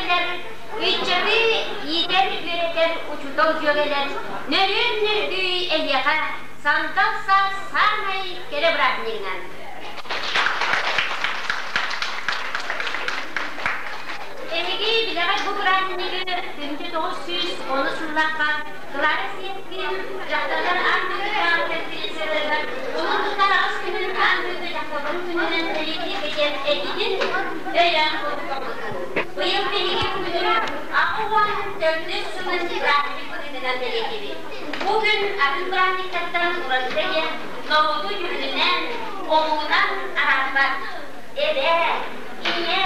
билэр, ыччаты иитэр-үөрэтэр учуутал дьүөгэлэр нөрүөн нөргүй эһиэхэ сандал саас саамай кэрэ бырааһынньыгынан! Эһиги билэҕит бу бырааһынньыгы 1910 сыллаахха Клара Сиэткин дьахталлар аан дойдутааҕы конференцияларыгар улуу тутар аҕыс күнүн аан дойду дьахталларын күнүнэн бэлиэтииргэ диэн этиитин өйөөн олохтоммутун. Быйыл биһиги бу күнү 84 сылын бырааһынньык быһыытынан бэлиэтиибит. Бу күн атын бырааһынньыктартан уратыта диэн норуоту дьүһүнүнэн, омугунан араарбат. Эбээ, ийэ,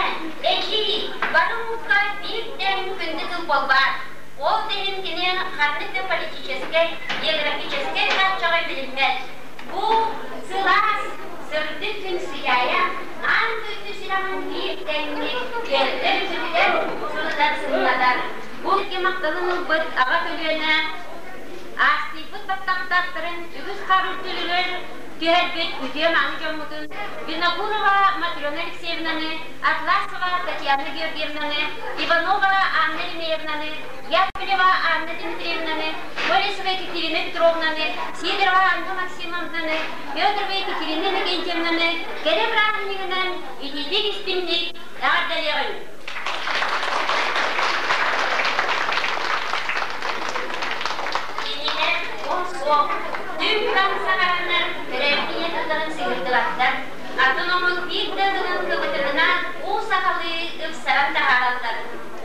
эдьиий бары омукка биир тэҥ күндү тыл буолбаат. Ол да иһин кини ханнык да политическай, географическай хааччаҕы билиммэт. Бу сылаас, сырдык күн сыдьаайа аан дойду сүрэҕин биир тэҥник үөрдэр-үтүрүтэр, сылытар сыллатар. Бу икки махталын ылбыт аҕа көлүөнэ аастыйбыт баттахтаахтарын үгүс хаар үрдүлүгэр түһэрбит үтүө-мааны дьоммутун Винокурова Матрена Алексеевнаны, Атласова Татьяна Георгиевнаны, Иванова Анна Еремеевнаны, Яковлева Анна Дмитриевнаны, Колесова Екатерина Петровнаны, Сидорова Анна Максимовнаны, Федорова Екатерина Иннокентьевнаны кэрэ бырааһынньыгынан итиитик-истиҥник эҕэрдэлиэҕиҥ! Кинилэр ол суох, түҥ-таҥ саҥараннар төрөөбүт ийэ тылларын сыһыардыбаттар, атын омук биир да тылын кыбытыгынан уу сахалыы ыпсаран таһаараллар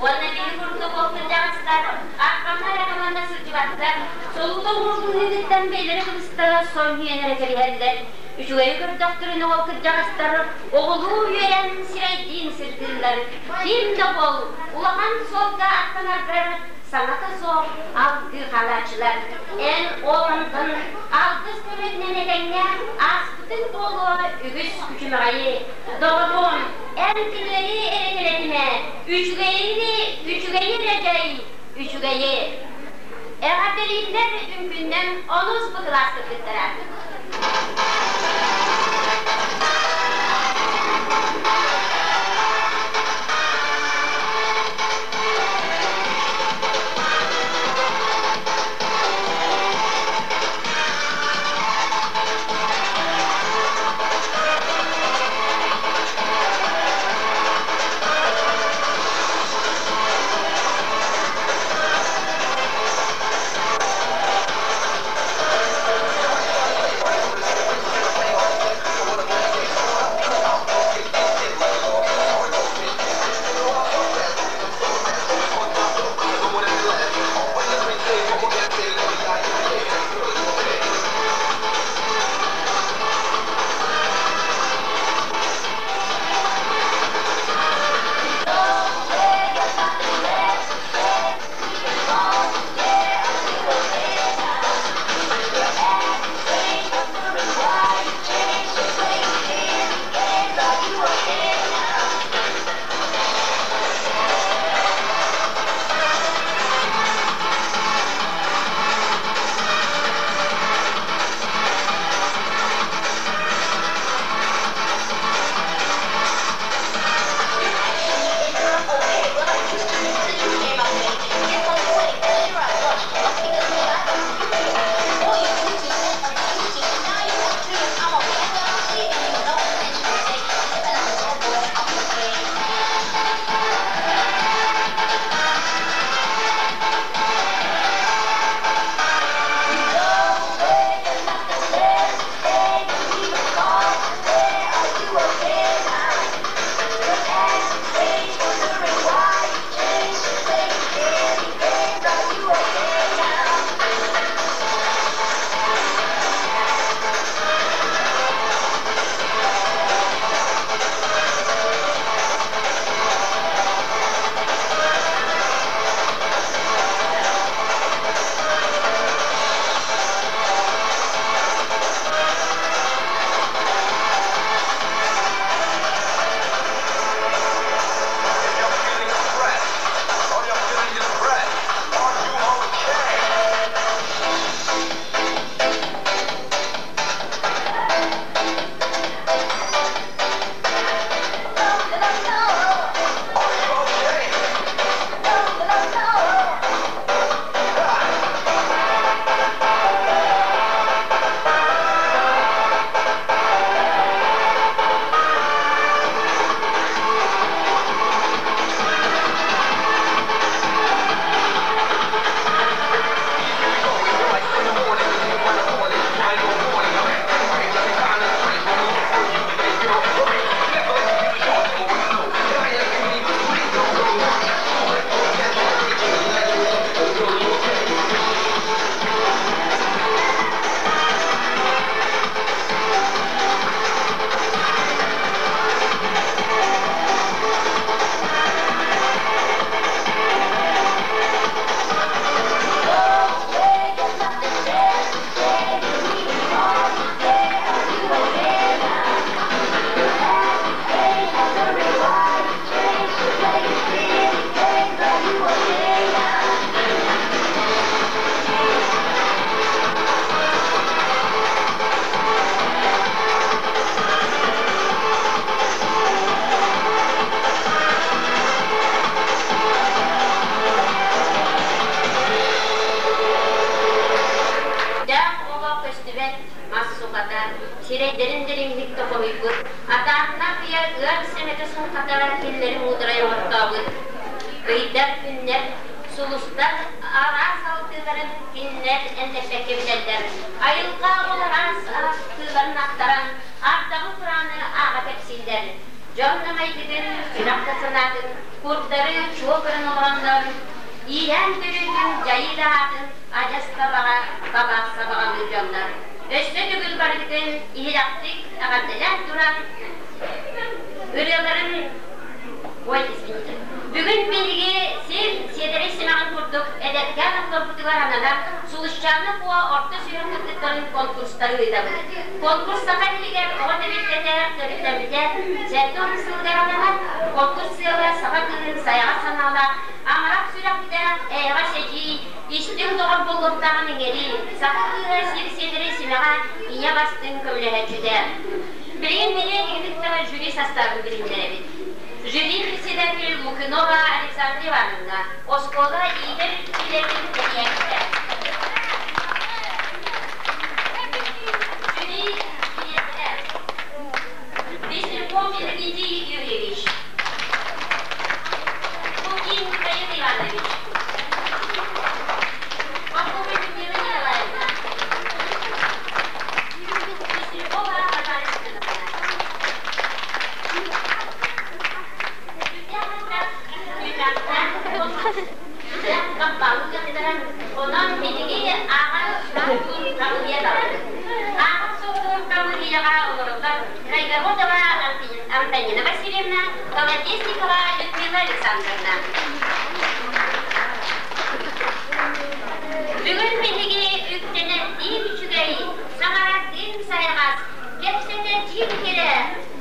уонна биһи курдук ол кырдьаҕастар арҕама эрэ ханна сылдьыбаттар, солуута уурбуһуутуттан бэйэлэрэ кыбыста сонньуйан эрэ кэбиһэллэр. Үчүгэйи көрдөхтөрүнэ ол кырдьаҕастар оҕолуу үөрэн сирэйдиин сырдыыллар. Ким да буол, улахан суолга аттанаргар саҥата суох алгыы хаалааччылар. Эн ол онтон алгыс көмөтүнэн этэҥҥэ ааспытыҥ буолуо үгүс күчүмэҕэйи. Доҕоруом, эн кинилэри эрэ кэлэтимэ, үчүгэйи үчүгэйи эрэ дьай, үчүгэйи. Эҕэрдэлииллэр үҥкүүннэн онус бу кылаас кыргыттара. Атааннаах ийэ ыар сэмэтэ суҥхата кинилэри муударай оҥортообут. Ыйдар, күннэр, сулустар араас алтыыларын кинилэр эндэппэккэ билэллэр. Айылҕа ол араас алтыыларын аттаран, ардаҕы курааны ааҕа кэпсииллэр. Дьон да майгытын, сүрэх да санаатын курдары чуо көрөн олороннор, иилээн төрүүтүн дьайыы да аатын адьас табаҕа таба сабаҕалыыр дьоннор. Өссө төгүл барыгытын иһирэхтик эҕэрдэлээн туран, ырыаларын Ой, извините. Бүгүн биһиги сир сиэдэрэй симэҕин курдук эдэркээн оҕолорбутугар ананар Сулусчаана Куо орто сүһүөх кыргыттарын конкурстарын ыытабыт. Конкурс Саха сиригэр оҕо тэрилтэтэ төрүттэммитэ 70 сылыгар ананар. Конкурс сыала саха кыыһын сайаҕас санаалаах, амарах сүрэхтээх, эйэҕэс эдьиий, истиҥ доҕор буолуохтааҕын иҥэрии, саха кыыһа сир сиэдэрэй симэҕэ ийэ бастыҥ көмөлөһөөччүтэ. Билигин били кытта жюри састаабын билиһиннэрэбит. Жюри председатель Лукинова Александра Ивановна, оскуола иитэр үлэтин тэрийээччитэ. Жюри чилиэннэрэ Пестряков Евгений Юрьевич, Лукин Михаил Иванович, Попова Людмила Николаевна, Пестрякова Наталья Семеновна. Онон биһиги ааҕар суттуур хамыыйа талабыт. Ааҕар суттуур хамыыһыйаҕа олороллор Кайгородова Антонина Васильевна, Колодезникова Людмила Александровна. Бүгүн биһиги үктэнэрдиин үчүгэй, саҥарардыын сайаҕас, кэпсэтэрдиин кэрэ,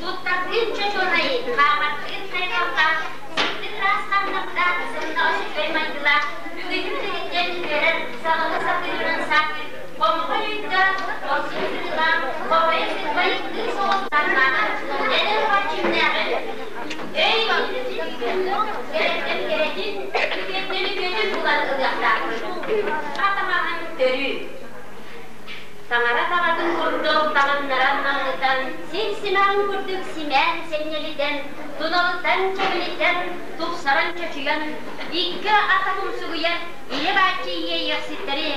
туттардыын чочуонай, хаамардыын хайҕаллаах, сырдык ыраас ханныктаах, сымнаҕас үчүгэй майгылаах, бүгүҥҥү күнүттэн үөрэр, саҕала сатыырынан саатыыр, хомоҕой өйдөөх, хорсун сырыылаах, хобойо сырбай кыыс оҕустардаах, эдэр эрчимнээҕин, өй кэрэттэн кэрэтин, үтүөттэн үтүөтүн булан ылыахтаахпыт. Атамаһын көрүү. Таҥара таҕатын курдук таҥыннаран маҥнытан, сир симэҕин курдук симээн сэнньэлитэн, туналытан чэбилитэн, тупсаран чочуйан, икки атах умсугуйар илэ бааччы иэйиэхситтэри,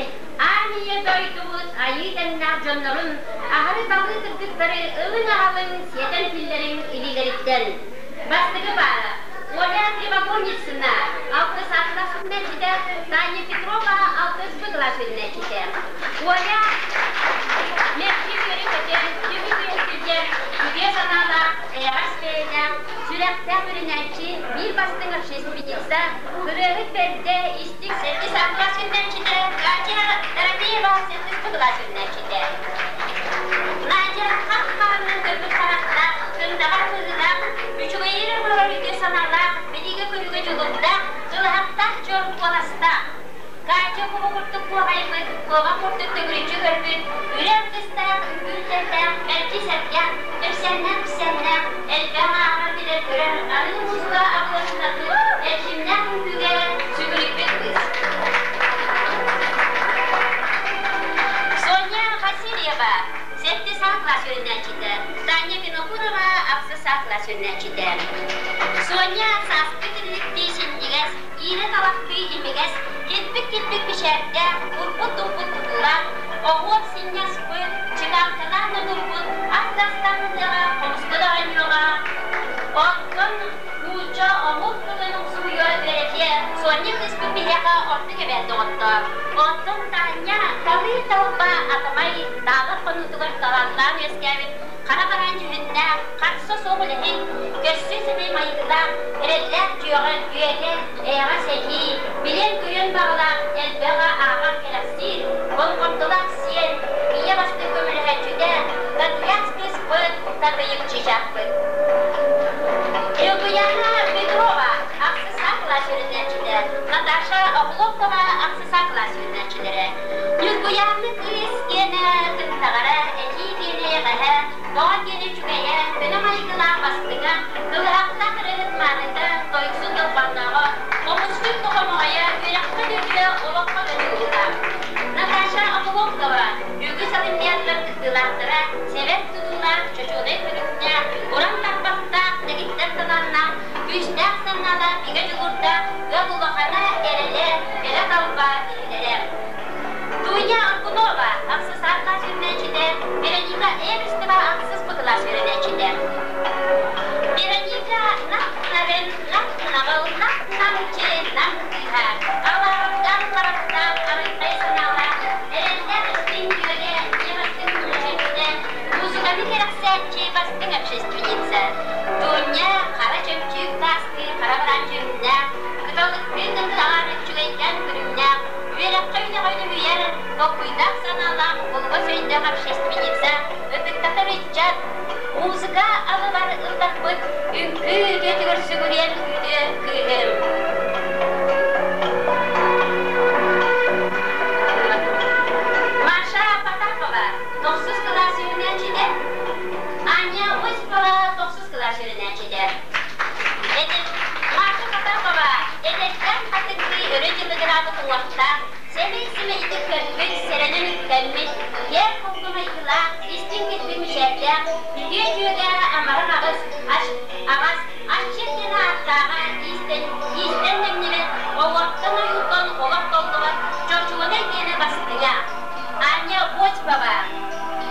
аан ийэ дойдубут айыы тэҥнээх дьоннорун, аһары талыы кыргыттары ылыҥ-аҕалыҥ, сиэтэн киллэриҥ илиилэриттэн. Бастакы баара Оля Кривогорницына, алтыс А кылаас үөрэнээччитэ, Таня Петрова, алтыс Б кылаас үөрэнээччитэ. Оля мэлдьи үөрэ-көтө, түбүк үөскүтэр, үтүө санаалаах, эйэҕэс бэйэлээх, сүрэхтээх үөрэнээччи, биир бастыҥ общественница, ырыаһыт бэрдэ, истиҥ сэттис А кылаас үөрэнээччитэ, Катя Дорофеева, сэттис Б кылаас үөрэнээччитэ. Надя хап-харанан көрбүт харахтаах, кындаҕар быһыылаах, үчүгэйи эрэ оҥорор үтүө санаалаах, билиигэ-көрүүгэ дьулуурдаах, кылыһахтаах дьон куоластаах. Катя куба курдук куоҕайбыт, куоба курдук төгүрүччү көрбүт, үлэ аргыстаах, үҥкүүлэрдээх, мэлдьи сэргэх, кэпсээннээх-ипсээннээх, элбэх ааҕар билэр-көрөр, аныгы музыка абылаҥнарбыт, эрчимнээх үҥкүүгэ сүгүрүйбүт кыыс. Соня Васильева, сэттис А кылаас үөрэнээччитэ, Таня Винокурова, ахсыс А кылаас үөрэнээччитэ. Соня сааскы тириликтии синньигэс, иирэ талахтыы имигэс, килбик-килбик мичээрдээх, урбут-турбут тутуулаах, оһуор синньаспыт, чыгаанкалаах да турбут, ас да астаммытыаҕа, хомуска да оонньуоҕа. Оттон нуучча омук тылын умсугуйуо үөрэтиэ, Соня кыыспыт биһиэхэ ордук эбээт доҕоттоор. Оттон Таня талыы-талба атамай таалар хонуутугар талааннаан үөскээбит хара бараан дьүһүннээх, харса суох үлэһит, көссүү сэмэй майгылаах, эрэллээх дьүөҕэ, үөгэ, эйэҕэс эдьиий, билэн-көрөн баҕалаах, элбэҕи ааҕар кэрэхсиир, болҕомтолоох сиэн, ийэ бастыҥ көмөлөһөөччүтэ, Татьяс кыыспыт, Татыйык чыычаахпыт. Ньургуйаана Петрова, ахсыс А кылаас үөрэнээччитэ, Наташа Охлопкова, ахсыс А кылаас үөрэнээччилэрэ. Ньургуйаана кыыс киэнэ кынтаҕара, эдьиий киэнэ эйэҕэһэ, доҕор киэнэ үчүгэйэ, көнө майгылаах бастыҥа, кылыһахтаах ырыаһыт мааныта, тойуксут дорҕооннооҕо, хомусчут хомоҕойо, үөрэххэ да үтүө, олоххо да дьулуһута. Наташа Охлопкова, үгүс олимпиадалар кыттыылаахтара, сэбэр тутуулаах, чочуонай көрүҥнээх. бастыҥ общественница Дуня хара чөмчүүк таастыы хара бараан дьүһүннээх, кыталыктыы кынтаҕар үчүгэйдээн көрүҥнээх, үөрэххэ үлэҕэ үлүһүйэр, толкуйдаах санаалаах, булугас өйдөөх общественница, ытыктатар ыччат, музыка алыбар ылларбыт, үҥкүү үтүөтүгэр сүгүрүйэр үтүө кыыһым. Маша Потапова, тохсус кылаас үөрэнээччитэ. Аня Осипова, тохсус кылаас үөрэнээччитэ. Маша Потапова, эдэртэн хатыҥныы өрө дьылыгыраабыт уҥуохтаах, сэмэй-сэмэйдик көрбүт, сэрэнэн үктэммит, киэр холку майгылаах, истиҥ килбик мичээрдээх, үтүө дьүөгэ амарах аҕыс, аҕас, асчыт диэн ааттааҕа иистэн, иистэн нэмнибэт, оҕуоттан ойууртан олох толлубат, чочуонай диэнэ бастыҥа. Аня Осипова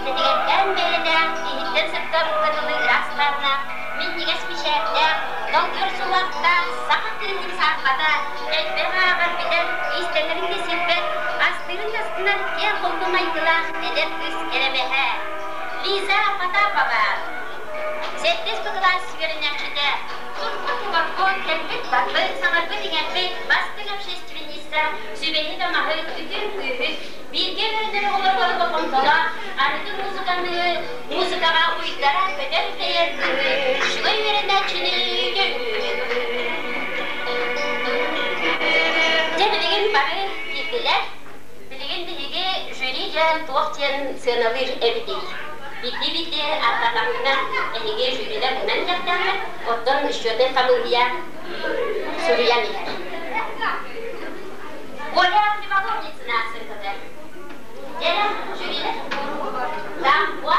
тэтигэрдээн бэйэлээх, иһиттэн сырдаппыт дылы ыраас хааннаах, минньигэс мичээрдээх, долгуйар сулахтаах, саха кыыһын саарбата, элбэх ааҕар билэр, иистэнэрин да сирбэт, астыырын да астынар киэҥ холку майгылаах эдэр кыыс кэрэмэһэ. Лиза Потапова Сэттис кылаас үөрэнээччитэ, турбут-олорбут, кэлбит-барбыт, саҥарбыт-иҥэрбит бастыҥ общественница, сүбэһит-амаһыт, үтүө-үҥкүүһүт, бииргэ үөрэнэр оҕолорго болҕомтолоох, аныгы музыканы музыкаҕа уйдара көтөр-тэйэр кыыһы, үчүгэй үөрэнээччини үтүө-үҥкүүһүт. Дьэ билигин бары киирдилэр. Билигин биһиги жюри дьэ туох диэн сыаналыыр эбитий? Биирдии-биирдии ааттаатахпына, эһиги жюрилэр мунан иһиэхтээххит, оттон счетнай хамыыһыйа суруйан иһэр. Оля Криволовницына аахсыҥката. Дьэ, жюрилэр. Там 10,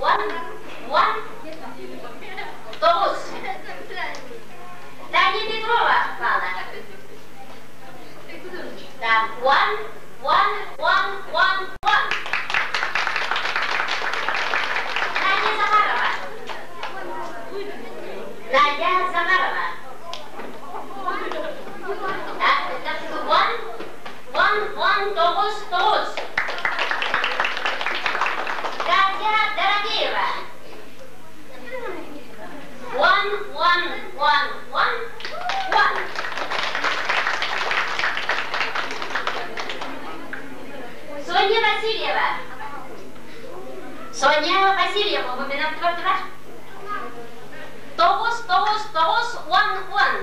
9, 10, 10, 9. Таня Петрова баала. Так, one, one, one, one, one. Надя Захарова. Надя Захарова. Так, так, one, one, one, тоҕус, тоҕус. Катя Дорогеева. One, one, one, one, one. Соня Васильева. Соня Васильева, бу мин аттыбар. Тоҕус, тоҕус, тоҕус, one, one.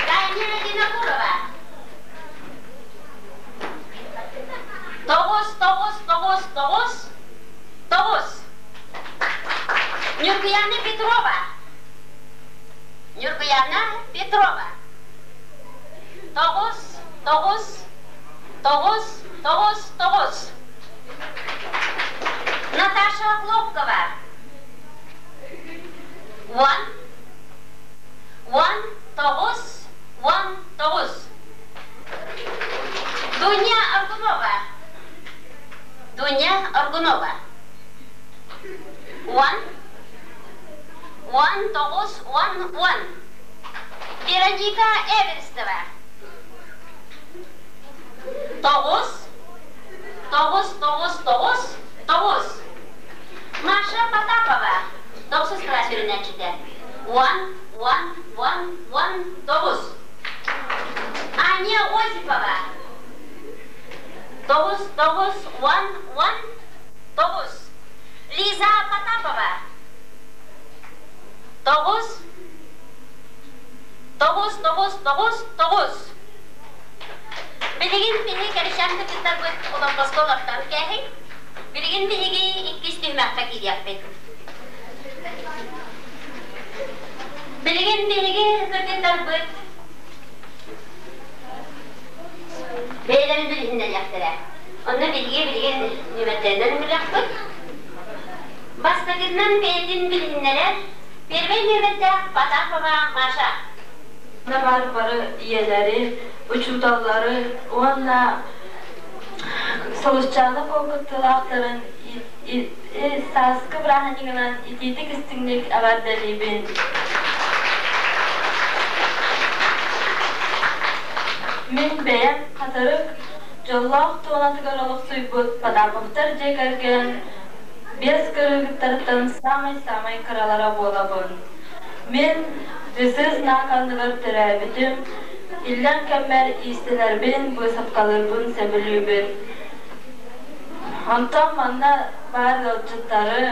Таня Винокурова. Тоҕус, тоҕус, тоҕус, тоҕус, тоҕус. Нюргуяна Петрова. Нюргуяна Петрова. Тоҕус, тоҕус, тоҕус, тоҕус, тоҕус. Наташа Хлопкова. One, one, тоҕус, one, тоҕус. Дуня Аргунова. Дуня Аргунова. One, one, тоҕус, one, one. Вероника Эверстова. Тоҕус, тоҕус, тоҕус, тоҕус, тоҕус. Маша Потапова. Тохсус кылаас үөрэнээччитэ. One, one, one, one, тоҕус. Аня Осипова. Тоҕус, тоҕус, one, one, тоҕус. Лиза Потапова. Тоҕус, тоҕус, тоҕус, тоҕус, тоҕус. Билигин биһи кэришэн кытыттарбыт олоппоско олортон кээһин. Билигин биһиги иккис түһүмэххэ киириэхпит. Билигин биһиги кыргыттарбыт бэйэлэрин билиһиннэриэхтэрэ. Онно биһиги билигин нүмэрдэринэн ыҥырыахпыт. Бастакытынан бэйэтин билиһиннэрэр первый нүөмэрдээх Потапова Маша. Баар бары ийэлэри, учууталлары уонна Сулусчаана куокутталаахтарын сааскы бырааһынньыгынан итиитик-истиҥник эҕэрдэлиибин! Мин бэйэм Хатырык дьоллоох туонатыгар олохсуйбут Потаповтар дьиэ кэргэн Биэс кыргыттарыттан саамай-саамай кыралара буолабын. Мин Весы знак анныгар төрөөбүтүм, иллэҥ кэммэр иистэнэрбин, быысапкалыырбын сөбүлүүбүн. Онтон манна баар ыалдьыттары,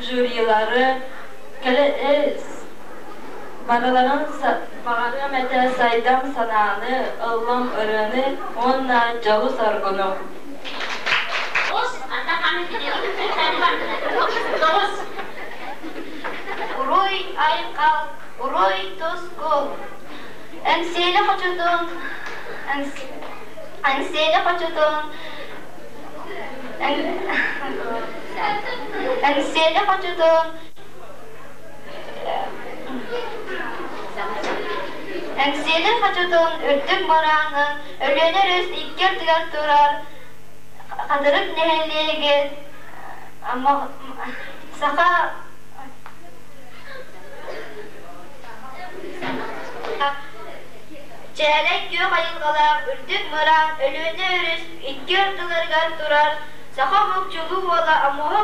жюрилары кэлэ барыларын баҕарыам этэ сайдам санааны, ыллам ырыаны уонна дьолу-соргуну. Уруй айхал, уруй тускул! Эҥсиэли хочотун, Эҥсиэли хочотун, Эҥсиэли хочотун, Эҥсиэли хочотун үрдүк мыраанын Өлүөнэ өрүс икки ардыгар турар Хатырык нэһилиэгин Саха Чээлэй күөх айылҕалаах үрдүк мыраан Өлүөнэ өрүс икки ардыларыгар турар саха омук чулуу уола Омуоһу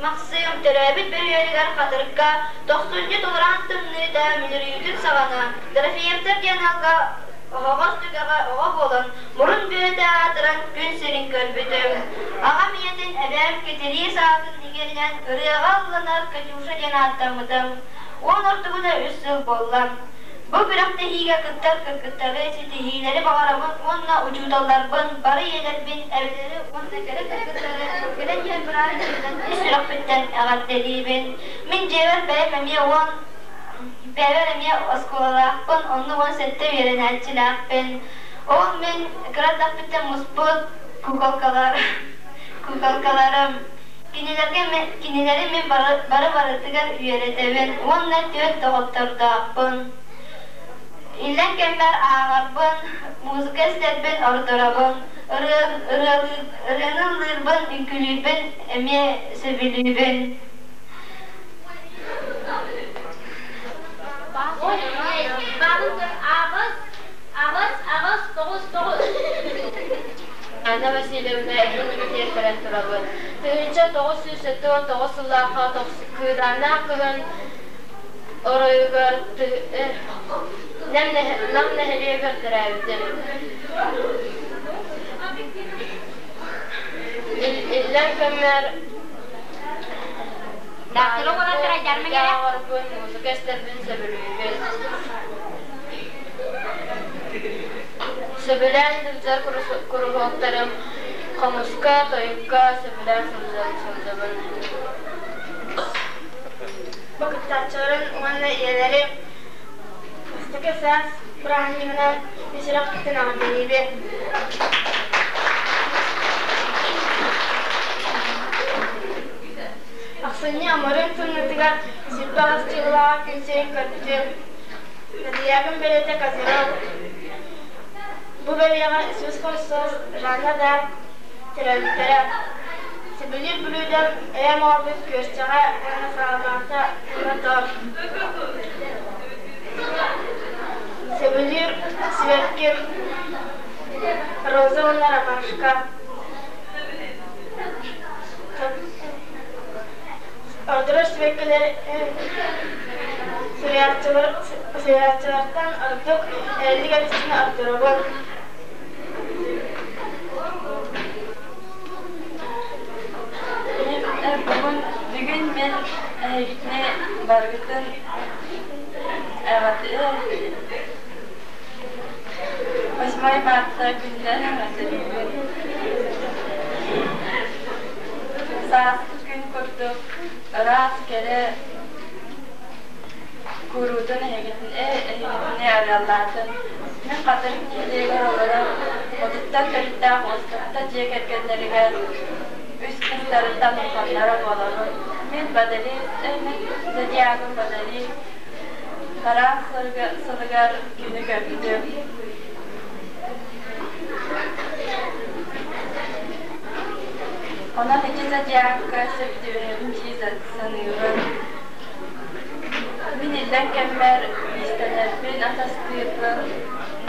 Махсыым төрөөбүт бөһүөлэгэр Хатырыкка тохсунньу толороон тымныыта мүлүрүйүүтүн саҕана Дорофеевтар диэн ыалга оһоҕос түгэҕэ оҕо буолан мурун бүөтэ аатыран күн сирин көрбүтүм. Аҕам ийэтин эбээм Кэтириис аатын иҥэринэн ырыаҕа ылланар Катюша диэн ааттаммытым. Уон ортубута үс сыл буолла. Бу күрэхтэһиигэ кыттар кыргыттары ситиһиилэри баҕарабын уонна учууталларбын, бары ийэлэрбин, эбэлэри уонна кэрэ кыргыттары кэлэн иһэр бырааһынньыгынан ис сүрэхпиттэн эҕэрдэлиибин. Мин дьиэбэр бэйэм эмиэ уон бэйэбэр эмиэ оскуолалаахпын, онно 17 үөрэнээччилээхпин. Ол мин кыра эрдэхпиттэн муспут куколкалар, куколкаларым. Кинилэргэ кинилэри мин бары барытыгар үөрэтэбин уонна түөрт доҕоттордоохпун. Иллэҥ кэммэр ааҕарбын, музыка истэрбин ордоробун, ырыаны ыллыырбын, үҥкүүлүүрбүн эмиэ сөбүлүүбүн. Аҕыс, аҕыс, аҕыс, тоҕус, тоҕус. Анна Васильевна эһиги кэлэн турабын. 1979 сыллаахха кыыдааннаах кыһын оройугар Нам нэһилиэгэр төрөөбүтүм. Иллэҥ кэммэр ааҕарбын, музыка истэрбин сөбүлүүбүн. Сөбүлээн сылдьар куруһуоктарым хомуска, тойукка сөбүлээн сылдьабын. Бу кыттааччыларын уонна ийэлэри бастакы саас бырааһынньыгынан ис сүрэхпиттэн эҕэрдэлиибин. Ахсынньы амырыын тымныытыгар сирбэх астыылааҕа күн сирин көрбүтүм. Зодиагым бэлиэтэ Козерог. Бу бэлиэҕэ Иисус Христос, Жанна d'Арc төрөөбүттэрэ. Сөбүлүүр бүлүүдэм эйэм оҕобут күөрчэҕэ уонна саламаата уонна торт. Сөбүлүүр сибэкким роза уонна ромашка. Ордорор сибэккилэр суруйааччылартан ордук Эрэллик Алексеевна ордоробун. Бүгүн мин эһигини барыгытын эҕэрдэ 8 марта күнүнэн эҕэрдэлиибин. Сааскы күн курдук ыраас кэрэ куруутун эһигитини арыаллаатын. Мин Хатырык нэһилиэгэр олорор отуттан төрүттээх уостуктар дьиэ кэргэннэригэр үс кыыстарыттан улаханнара буолабын. Мин Бадарис, мин зодиагым Бадарис, Бараан сылыгар күнү көрбүтүм. Онон ити зодиакка сөп түбэһэбин дии саныыбын. Мин иллэҥ кэммэр иистэнэрбин, атастыырбын,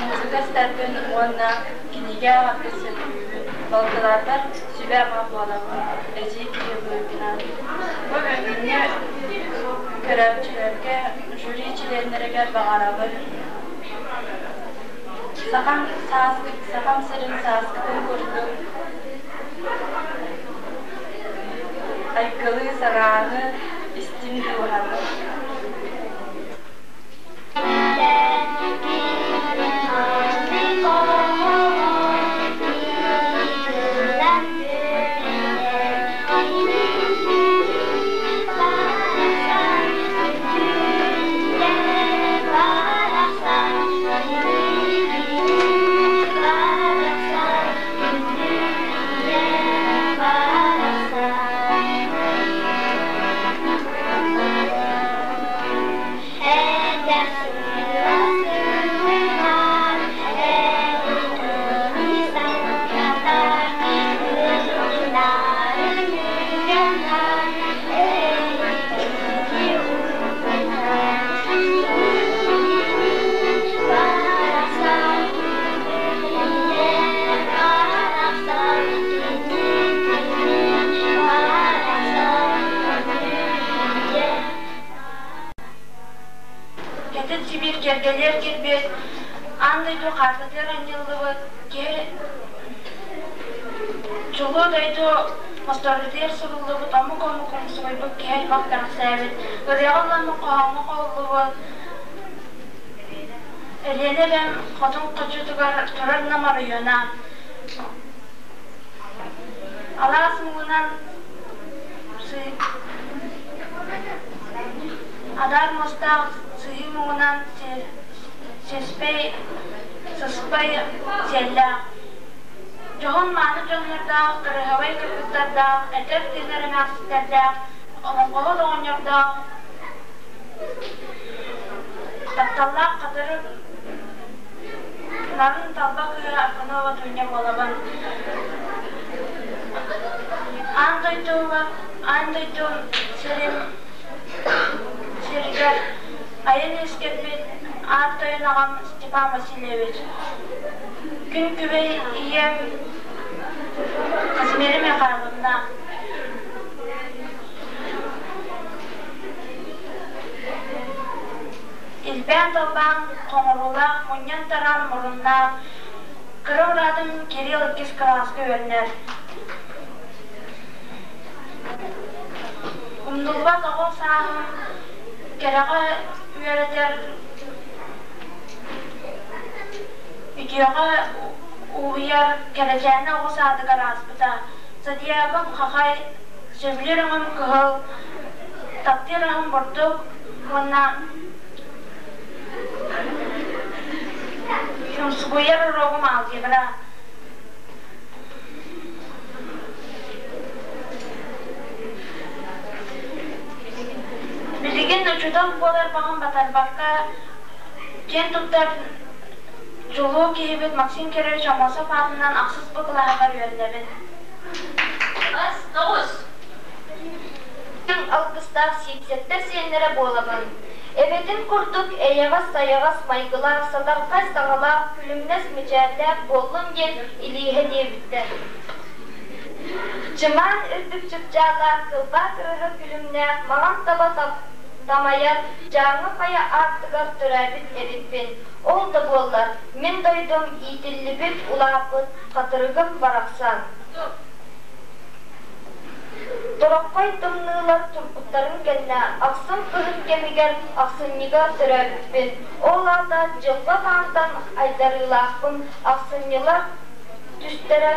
музыка истэрбин уонна кинигэ ааҕарбын сөбүлүүбүн. Балтыларбар Эбэ-аҕа буолабын, эдьиий киһи быһыытынан. Бу бүгүҥҥү көрөөччүлэргэ, жюри чилиэннэригэр баҕарабын сахам сааскы, сахам сирин сааскытын курдук айгылыы санааны, истиҥ дууһаны. Кэтит Сибиир кэргэлиэр кирбит, аан дойду хаартатыгар анньыллыбыт киһи чулуу дойду остуоруйатыгар суруллубут омук-омук умсугуйбут киһи аймах кэрэхсээбит, ырыаҕа ылламмыт хоһооҥҥо хоһуллубут Элиэнэ эбэм хотун хочотугар турар Нам оройуона. Алаас муҥунан Адаар муостаах сыһыы муҥунан сиспэй сыспай сиэллээх, дьоһун-мааны дьоннордоох, кыраһыабай кыргыттардаах, этэр-тыынар эмээхситтэрдээх, олоҥхоһут оҕонньордоох, тапталлаах хатырык нарын талба кыыһа Арканова Дуня буолабын. Аан дойдуга аан дойду сирин сиригэр айан үөскэппит аат тойон аҕам Степан Васильевич, күн күбэй ийэм Казимира Михайловна, илбээн-талбаан хоҥоруулаах, мунньан-тараан муруннаах, кыра быраатым Кирилл иккис кылааска үөрэнэр. Умнуллубат оҕо сааһым кэрэҕэ үөрэтэр үтүөҕэ уһуйар кэрэчээнэ оҕо саадыгар ааспыта. Зодиагым хахай, сөбүлүүр өҥүм кыһыл, таптыыр аһым бурдук уонна умсугуйар уруогум алгебра. Билигин учуутал буолар баҕам батарбакка, киэн туттар чулуу киһибит Максим Кирович Аммосов аатынан ахсыс бу кылааһыгар үөрэнэбин. Ас тоҕус. Алгыстаах Сиипсэттэр сиэннэрэ буолабын. Эбэтин курдук эйэҕэс-сайаҕас майгылаах, сатархай саҥалаах, күлүмнэс мичээрдээх буоллун диэн илииһэ диэбиттэр. Чымаан үрдүк чыпчаалаах, кылбаа кырыһа күлүмнээх, маҥан таба тамайар Дьааҥы хайа аартыгар төрөөбүт эбиппин. Ол да буоллар, мин дойдум иитиллибит, улааппыт хатырыгым барахсан. Тороххой тымныылар турбуттарын кэннэ ахсым кыһын кэмигэр ахсынньыга төрөөбүппүн. Ол аата дьылҕа хаантан айдарыылаахпын, ахсынньылар түстэрэ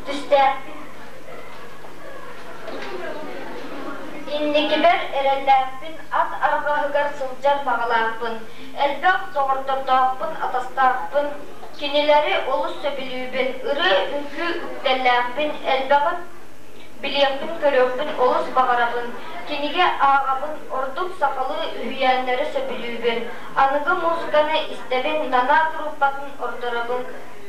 түстээхпин. Инникибэр эрэллээхпин, ат арҕаһыгар сылдьар баҕалаахпын, элбэх доҕордордоохпун, атастаахпын, кинилэри олус сөбүлүүбүн, ырыа-үҥкүү үктэллээхпин, элбэҕи билиэхпин-көрүөхпүн олус баҕарабын, кинигэ ааҕабын, ордук сахалыы үһүйээннэри сөбүлүүбүн, аныгы музыканы истэбин, нана группатын ордоробун,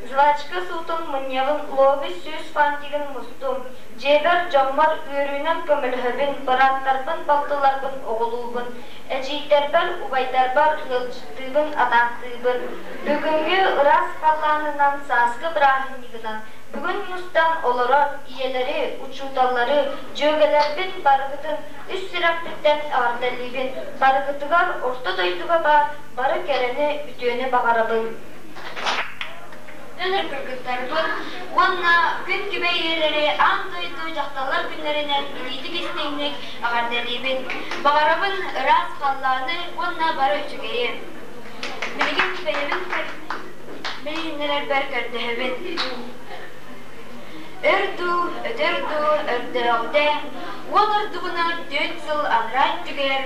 жвачка суутун мунньабын, лоби сүүс фантигын мустум, дьиэбэр дьоммор үөрүүнэн көмөлөһөбүн, бырааттарбын, балтыларбын оҕолуубун, эдьиийдэрбэр, убайдарбар ыалдьыттыыбын, атаахтыыбын. Бүгүҥҥү ыраас халлаанынан, сааскы бырааһынньыгынан. Бүгүн мустан олорор ийэлэри, учууталлары, дьүөгэлэрбин барыгытын үс сүрэхпиттэн эҕэрдэлиибин, барыгытыгар орто дойдуга баар бары кэрэни, үтүөнү баҕарабын. Өлөр кыргыттарбын уонна күн күбэй ийэлэри аан дойду дьахталлар күннэринэн итиитик-истиҥник эҕэрдэлиибин. Баҕарабын ыраас халлааны уонна бары үчүгэйи. Билигин бэйэбин билиһиннэрэрбэр көрдөһөбүн. Өр дуу, өтөр дуу өрдөөҕүтэ, уол ордугуна түөрт сыл анараа өттүгэр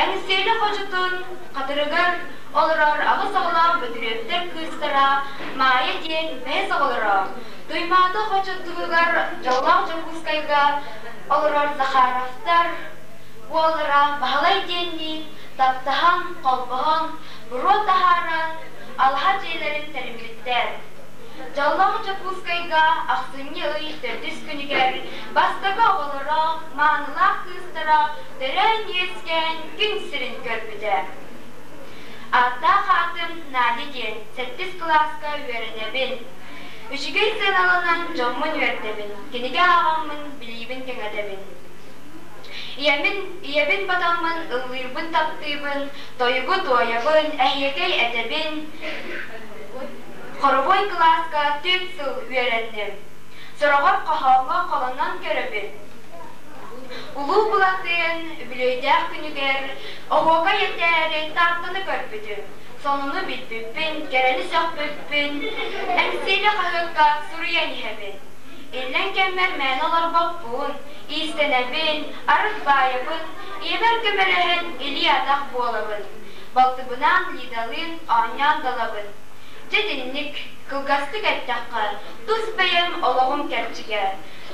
Эҥсиэли хочотун хатырыгар олорор аҕыс оҕолоох Бөтүрүөптэр кыыстара Маайа диэн бэһис оҕолоро Туймаада хочотугар дьоллоох Дьокуускайга олорор Захаровтар уоллара Баһылай диэнниин таптаһан, холбоһон, буруо таһааран, алаһа дьиэлэрин тэриммиттэр. Дьоллоох Дьокуускайга ахсынньы ый төрдүс күнүгэр бастакы оҕолоро, маанылаах кыыстара төрөөн-үөскээн күн сирин көрбүтэ. Ааттаах аатым Надя диэн, сэттис кылааска үөрэнэбин. Үчүгэй сыаналанан дьоммун үөрдэбин, кинигэ ааҕаммын билиибин кэҥэтэбин. Ийэмин, ийэбин батаммын ыллыырбын таптыыбын, тойугу туойабын, эһиэкэй этэбин. Хоровой кылааска түөрт сыл үөрэнним. Сороҕор хоһооҥҥо холонон көрөбүн. Улуу Былатыан үбүлүөйдээх күнүгэр оһуокай этээри Тааттаны көрбүтүм, сонуну билбиппин, кэрэни сөхпүппүн Эҥсиэли хаһыакка суруйан иһэбин. Иллэҥ кэммэр мээнэ олорбоппун, иистэнэбин, арыт баайабын, ийэбэр көмөлөһөн илии-атах буолабын. Балтыбынаан Лидалыын оонньоон да ылабын. Дьэ итинник, кылгастык эттэххэ, тус бэйэм олоҕум кэрчигэ.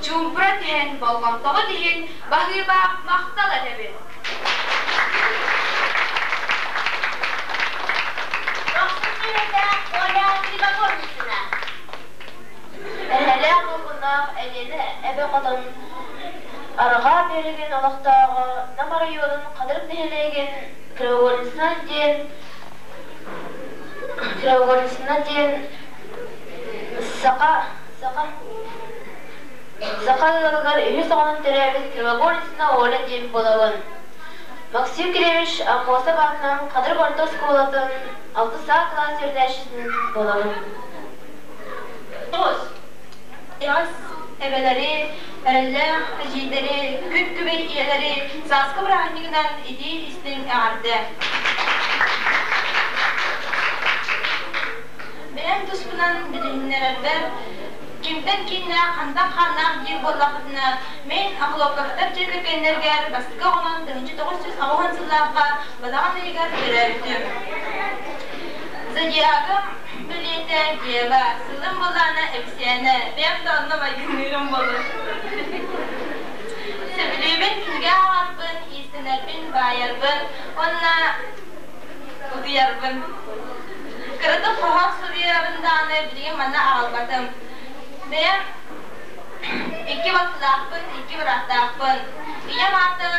Чуумпура түһэн болҕомтоҕут иһин баһыыба махтал этэбин. Дохсун сүрэтэ Оля Кривогорницына. Эһэлээх уолуннаах Элиэнэ эбэ хотон Арҕаа биэрэгин олохтооҕо Нам оройуонун Хатырык нэһилиэгин Кривогорницына диэн Кривогорницына диэн саха саха Саха ыалыгар үһүс оҕонон төрөөбүт Кривогорницына Оля диэн буолабын. Максим Кириллович Аммосов аатынан Хатырык орто оскуолатын алтыс А кылаас үөрэнээччитин буолабын. Тоҕус. Иэҕэс эбэлэри, эрэллээх эдьиийдэри, күн күбэй ийэлэри сааскы бырааһынньыгынан итии-истиҥ эҕэрдэ! Бэйэм туспунан билиһиннэрэрбэр кимтэн кииннээх, хантан хааннаах диир буоллахпытына, мин Охлопковтар дьиэ кэргэннэригэр бастакы оҕонон 1980 сыллаахха балаҕан ыйыгар төрөөбүтүм. Зодиагым бэлиэтэ Дева, сылым былаана Эпсиэнэ, бэйэм да онно майгынныырым буолуо. Сөбүлүүбүн кинигэ ааҕарбын, иистэнэрбин, баайарбын уонна утуйарбын. Кыратык хоһоон суруйабын даҕаны билигин манна аҕалбатым. Бэйэм икки балтылаахпын, икки бырааттаахпын. Ийэм аата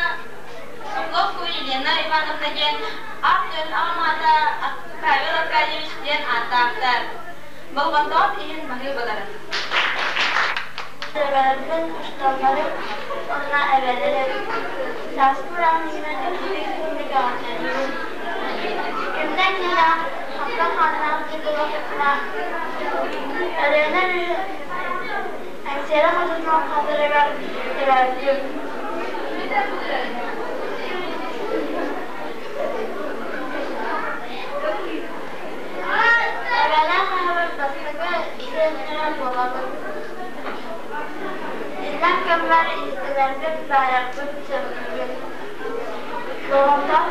Соколовская Елена Ивановна диэн, аат аҕам аата Павел Аркадьевич диэн ааттаахтар. Болҕомтоҕут иһин баһыыбаларын. Эбэлэрбин, учууталларым уонна эбэлэрим сааскы бырааһынньыгынан итиитик-истиҥник эҕэрдэлиибин. Кимнээх киһилээх, хантан хааннаах диэн буоллахпытына, Өлүөнэ Эҥсиэли хочотун хатырыгар төрөөбүтүм. Эбэлээх эһэбэр бастакы сиэннэрэ буолабын. Иллэҥ кэммэр иистэнэрбин, баайарбын сөбүлүүбүн. Болҕомтоох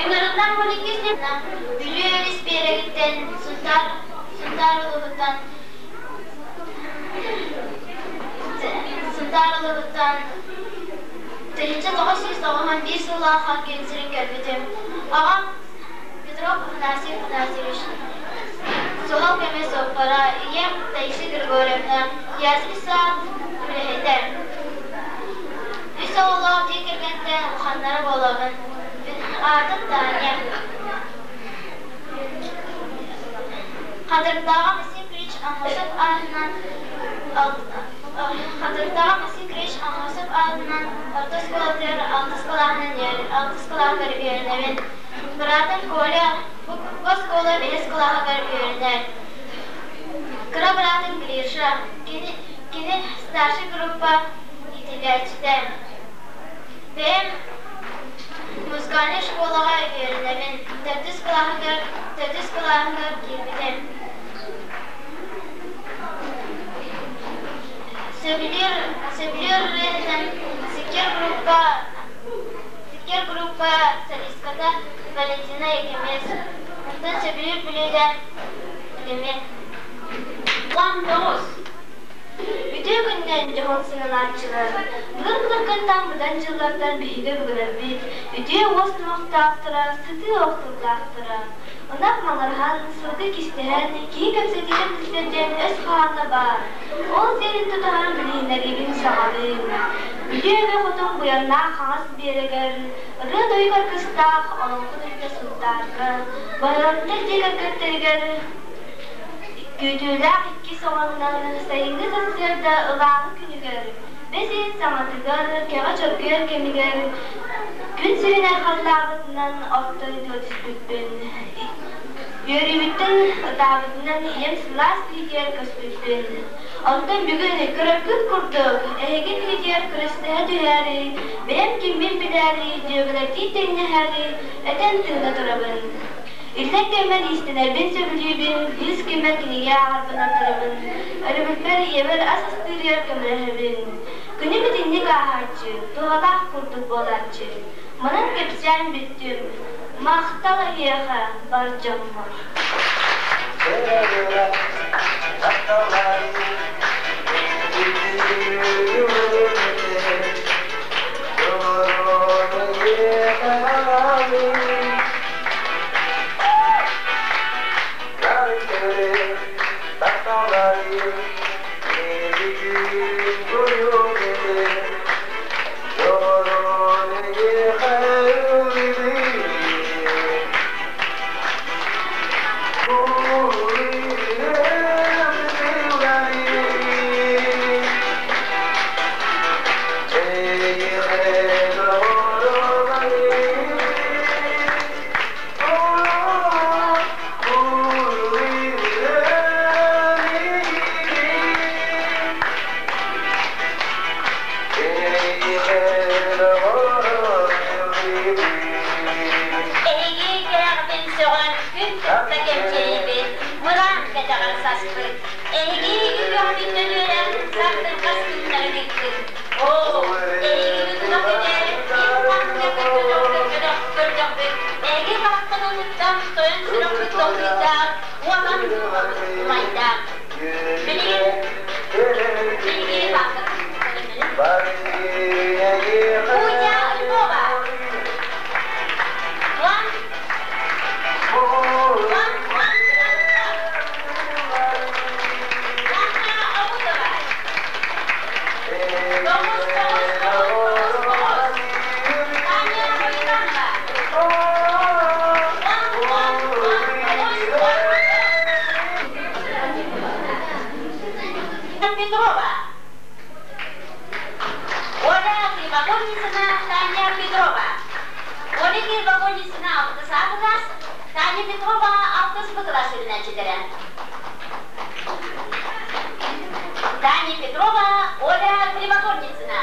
Ыҥырыллар 12 Бүлүү өрүс биэрэгиттэн Сунтаар Сунтаар улууһуттан Сунтаар улууһуттан 1991 сыллаахха күн сирин көрбүтүм. Аҕам Петров Афанасий Афанасьевич суһал көмө суоппара, ийэм Таисия Григорьевна ясли-сад үлэһитэ. Үс оҕолоох дьиэ кэргэнтэн улаханнара буолабын. Аатым Таня. Хатырыктааҕы Максим Ильич Аммосов аатынан Хатырыктааҕы Максим Кириллович Аммосов аатынан орто оскуолатыгар алтыс кылааһынан алтыс кылааһыгар үөрэнэбин. Быраатым Коля бу оскуола бэһис кылааһыгар үөрэнэр. Кыра быраатым Гриша, кини старшай группа иитиллээччитэ. Бэйэм музыкальнай школаҕа үөрэнэбин, төрдүс кылааһыгар киирбитим. Сөбүлүүр ырыаһытым Сиккиэр группа солистката Валентина Якимец. Онтон сөбүлүүр бүлүүдэм Илими. 19. Үтүө күнүнэн дьоһун сыаналааччылар! Былыр-былыргыттан быдан дьыллартан биһиги өбүгэлэрбит үтүө уос номохтоохторо, сытыы ох тыллаахтара. Ынах маҥырһан, сылгы кистэһэн, киһи кэпсэтиитэ быстар диэн өс хоһооно баар. Ол сиэрин тутуһан билиһиннэриибин саҕалыым. Бүлүү эбэ хотун Буйаннаах хаҥас биэрэгэр, ырыа-тойук аргыстаах олоҥхо төрүтэ Сунтаарга, Баһылаттар дьиэ кэргэттэригэр Күүтүүлээх иккис оҕоннор сайыҥҥы сарсыарда ылааҥы күнүгэр, бэс ыйын саҥатыгар, кэҕэ чоргуйар кэмигэр күн сирин айхаллаабытынан орто дойдуга түспүппүн. Үөрүүбүттэн ытаабытынан ийэм сылаас илиитигэр көспүппүн. Онтон бүгүн көрөргүт курдук, эһиги иннигитигэр күрэстэһэ түһээри, бэйэм киммин билээри, дьүөгэлэрдии тэҥнэһээри этэн-тыына турабын. Иллэҥ кэммэр иистэнэрбин сөбүлүүбүн, быыс кэммэр кинигэ ааҕарбын ордоробун, өрөбүлбэр ийэбэр ас астыырыгар көмөлөһөбүн. Күнүм итинник ааһааччы, туһалаах курдук буолааччы. Манан кэпсээн бүттүм. Махтал эһиэхэ, бар дьоммор. Эһиги кэрэҕитин сөҕөн күн кытта кэмчиэрийбит, мыраан кэтэҕэр саспыт. Эһиги үөҕүтүттэн үөрэн сардырҕас күннэрин ыыппыт. Оо, эһигини тула көтөр, ким ханна көрбөтөх көрдөхпүт, эһиги хараххытыттан тойон сүрэхпит долгуйдаах, уотан умайдаах. Билигин, билигин Кузя Львова. One, one, one, one, one. Яна Аутова. Тоҕус, тоҕус, тоҕус, тоҕус, тоҕус. Таня Хойтанова. One, one, one, тоҕус, one, Петрова. Оля Кривогорницына, Таня Петрова. Оля Кривогорницына алтыс А кылаас, Таня Петрова алтыс Б кылаас үөрэнээччилэрэ. Таня Петрова, Оля Кривогорницына.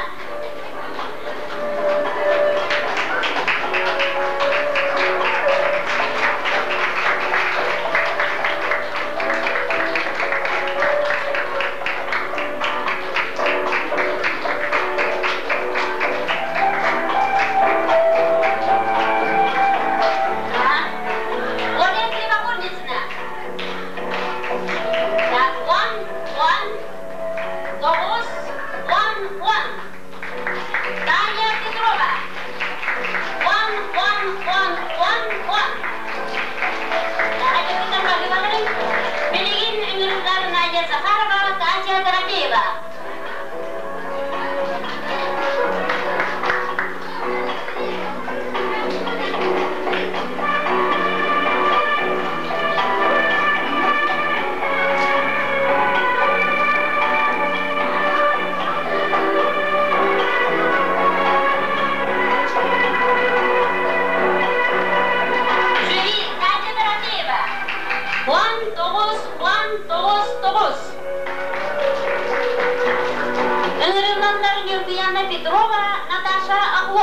Оля Кривогорницына. Так, one, one, тоҕус, one, one.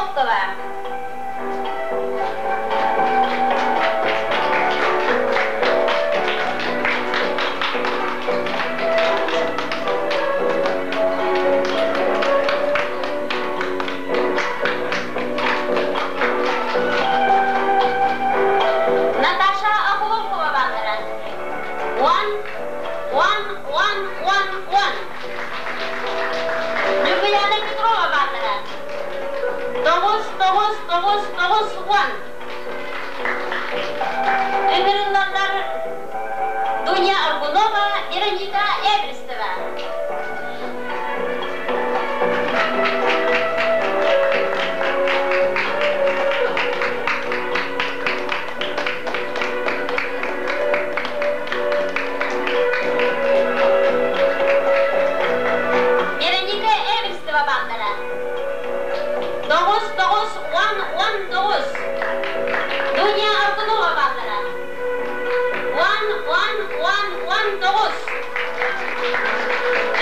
Охлопкова. Наташа Охлопкова бааллара. One, one, one, one, one. Ньургуйаана Петрова бааллара. Тоҕус, тоҕус, тоҕус, тоҕус, уон. Ыҥырыллаллар Дуня Аргунова, Вероника Эверстова. Вероника Эверстова бааллара. Тоҕус, тоҕус, уон, уон тоҕус. Дуня Аргунова бааллара. Уон, уон, уон, уон тоҕус.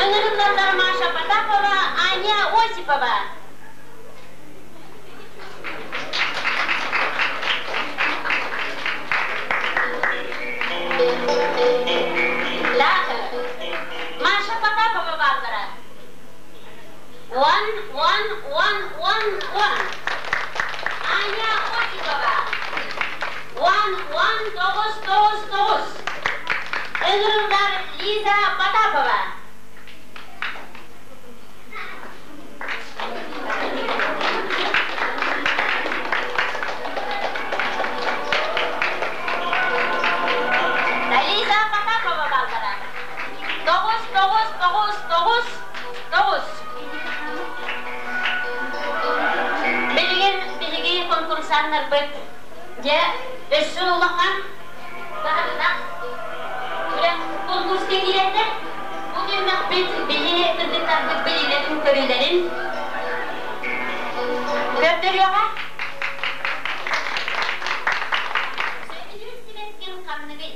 Ыҥырыллаллар Маша Потапова, Аня Осипова. Маша Потапова бааллара. Уон, уон, уон, уон, уон. Аня Осипова. Уон, уон, тоҕус, тоҕус, тоҕус. Ыҥырыллар Лиза Потапова. Лиза Потапова бааллара. Тоҕус, тоҕус, тоҕус, тоҕус, тоҕус. Билигин биһиги конкурсаннарбыт дьэ өссө улахан таһымнаах күрэх конкурска киирэллэр. Бу түһүмэхпит биһи кыргыттарбыт билиилэрин-көрүүлэрин көрдөрүөҕэ. Сөбүлүүр сибэккин ханныгый?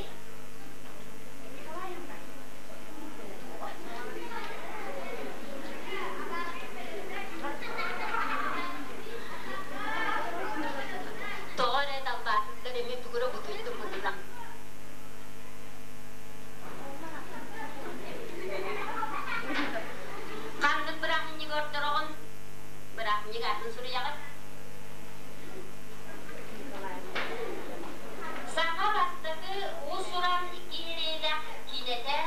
Тоҕо эрэ далбаатыттар эмиэ тугу эрэ бутуйдум быһыылаах. Ханнык бырааһынньыгы ордороҕун? Бырааһынньык аатын суруйаҕыт? Саха бастакы уус-уран киириилээх киинэтэ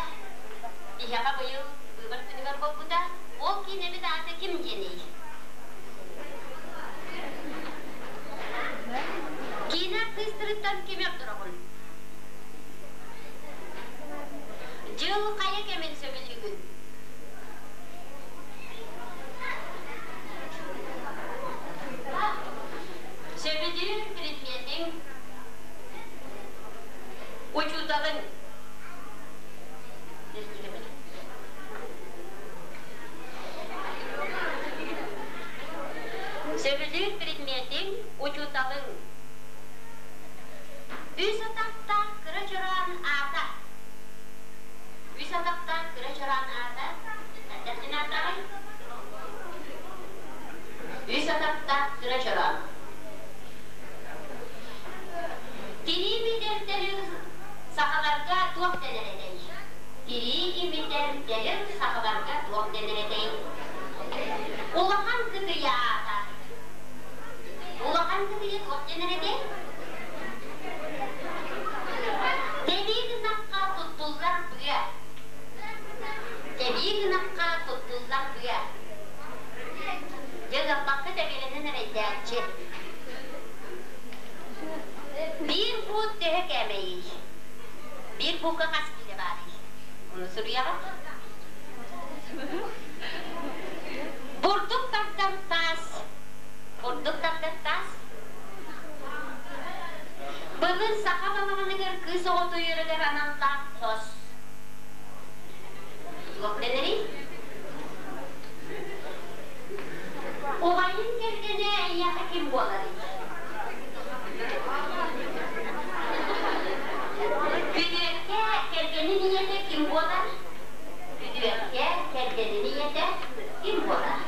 биһиэхэ быйыл быыбар күнүгэр буолбута. Ол киинэбит аата ким диэний? Киинэ артыыстарыттан кими ордороҕун? Дьыл хайа кэмин сөбүлүүгүн? Сөбүлүүр предметиҥ учууталыҥ Сөбүлүүр предметиҥ учууталыҥ Үс атахтаах кыра чороон аата Үс атахтаах кыра чороон аата Эрдэххинэ аатаҕый? Үс атахтаах кыра чороон Тирии имитэр сахаларга туох дэнэр этэй? Тирии имитэр тэрил сахаларга туох дэнэр этэй? Улахан кытыйа аата. Улахан кытыйа туох дэнэр этэй? Тэбии гынахха туттуллар быа. Тэбии гынахха туттуллар быа. Дьэ ыаппакка тэбиэлэнэн эрэйдээччи. Биир буут төһө кээмэйий? Биир буукка хас киилэ баарый? Ону суруйаҕыт? Бурдук тардар таас. Бурдук тардар таас. Былыр саха балаҕаныгар кыыс оҕо утуйарыгар аналлаах хос. Туох дэнэрий? Убайын кэргэнэ эйиэхэ ким буоларый? Күтүөккэ кэргэнин ийэтэ ким буолар? Күтүөккэ кэргэнин ийэтэ ким буолар?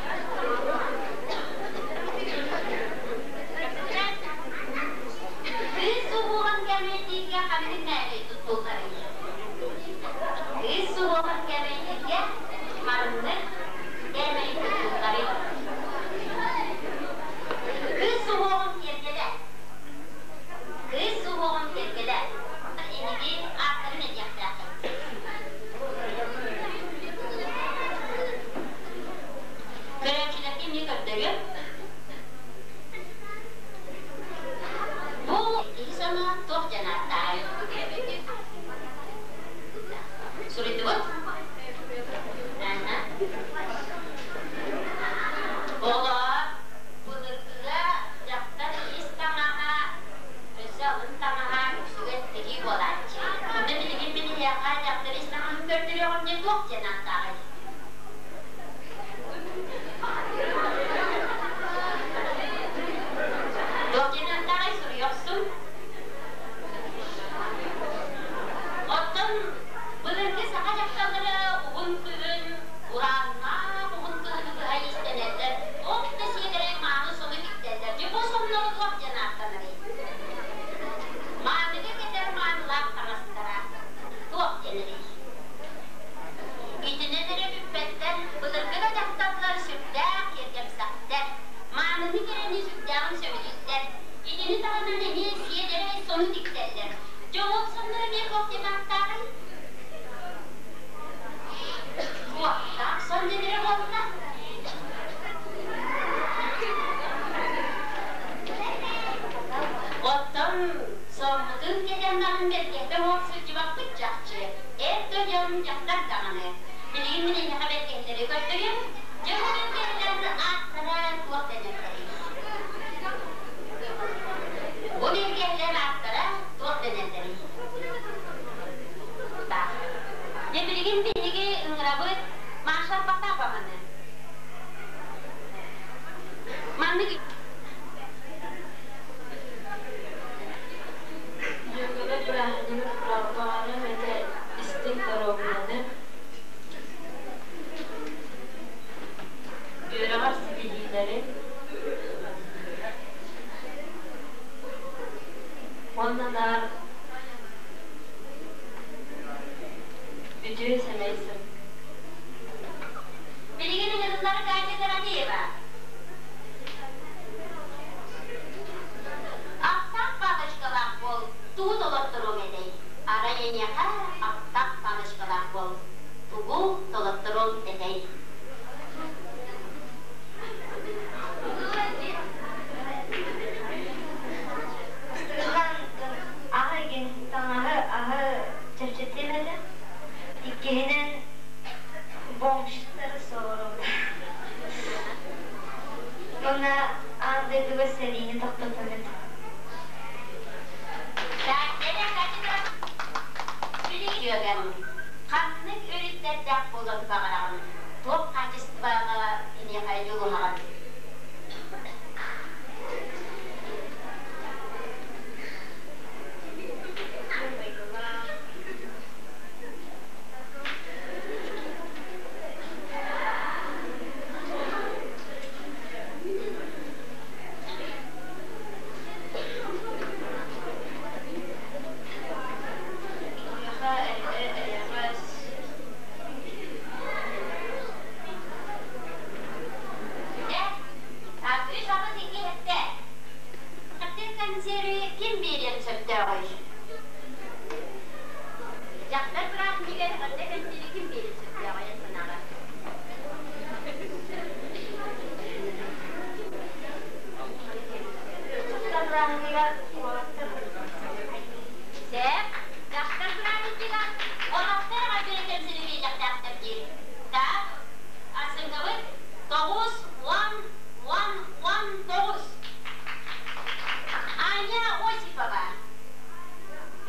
Уонна наар үтүө сэмэй сырдык. Билигин ыҥырыллар Катя Таратеева. Аптаах палочкалаах буол, тугу толотторуоҥ этэй? Арай эйиэхэ аптаах палочкалаах буол, тугу толотторуоҥ этэй? Ыстыгынан аһы таҥаһы аһы чэпчэтиэм этэ. Иккиһинэн бомжтары соҕуруу. Уонна аан дойдуга сэриини тохтотон этэ. Билигин ханнык өрүттэрдээх буолуон баҕараҕын? Туох хаачыстыбаҕа киниэхэ дьулуһаҕын? Киһиэхэ эйэҕэс Үс аҕыс икки сэттэ. Таптыыр консерви ким биэриэн сөптөөҕүй? Дьахтар бырааһынньыгар эҕэрдэ кэнсиэри ким биэриэн сөптөөҕүй эн санааҕар? Дьахтар бырааһынньыгар уолаттар Сөп. Дьахтар бырааһынньыгар уолаттар эҕэрдэ кэнсиэри биэриэхтээхтэр диир. Так, Арсыҥҥабыт 9, 10, 10, 19. Аня Осипова.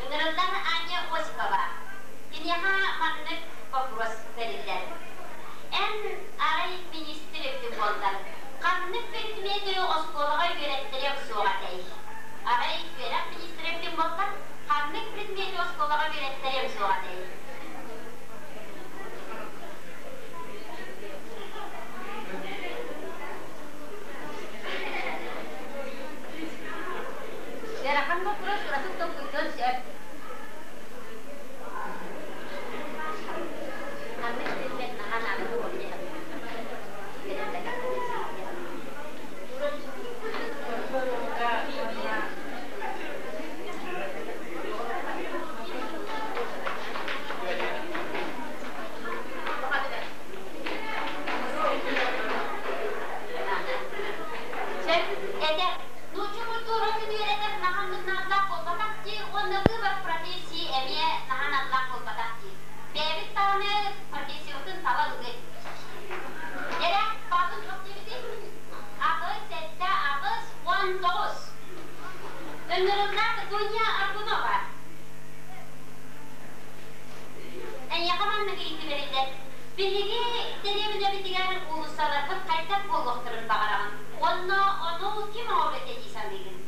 Ыҥырыллар Аня Осипова. Киниэхэ маннык вопрос бэриллэр. Эн арай министр эбитин буоллар, ханнык предмети оскуолаҕа үөрэттэриэҥ суоҕа этэй? Арай үөрэх министрэ эбитин буоллар, ханнык предмети оскуолаҕа үөрэттэриэҥ суоҕа этэй? Ыарахан боппуруос ураты толкуйдуон сөп. Ханнык предмет наһаа наада буолуо Сөп этэр. Нуучча культуратын үөрэтэр наһаа наадалаах буолбатах дии уонна выбор профессии эмиэ наһаа наадалаах буолбатах дии. Бэйэбит даҕаны профессиябытын таба ылыы. Эрэ, баҕын туох диэбитий? Аҕыс, сэттэ, 89. Ыҥырыллаах Дуня Аргунова. Эйиэхэ маннык ыйытыы бэриллэр. Биһиги дэриэбинэбитигэр уулуссаларбыт хайдах буолуохтарын баҕараҕын уонна ону ким оҥоруо этэ дии саныыгын?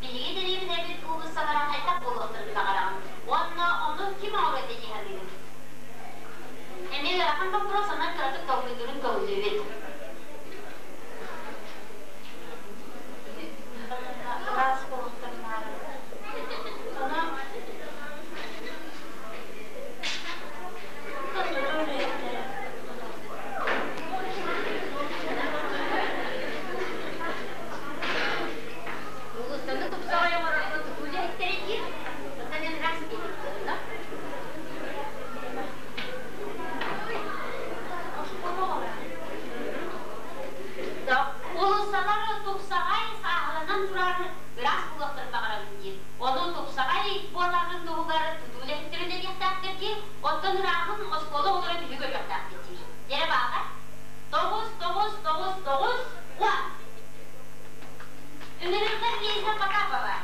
Биһиги дэриэбинэбит уулуссалара хайдах буолуохтарын баҕараҕын уонна ону ким оҥоруо этэ дии саныыгын? Эмиэ ыарахан боппуруос, онон кыратык толкуйдуурун көҕүлүүбүт. Ыраас буолуохтарын наада. Ону тутуу үлэһиттэрэ Уулуссаны тупсаҕай оҥорорго тутуу үлэһиттэрэ диир. Оттон эн ыраас диэбит буолла. Уулуссалар тупсаҕай сааһыланан турар ыраас буолуохтарын баҕарабын диир. Ону тупсаҕай буоларын туһугар тутуу үлэһиттэрин үлэлиэхтээхтэр диир. Оттон ырааһын оскуола оҕолоро биһиги көрүөхтээхпит диир. Дьэрэ баҕар 9, 9, 9, 9, 10. Ыҥырыллар Лиза Потапова.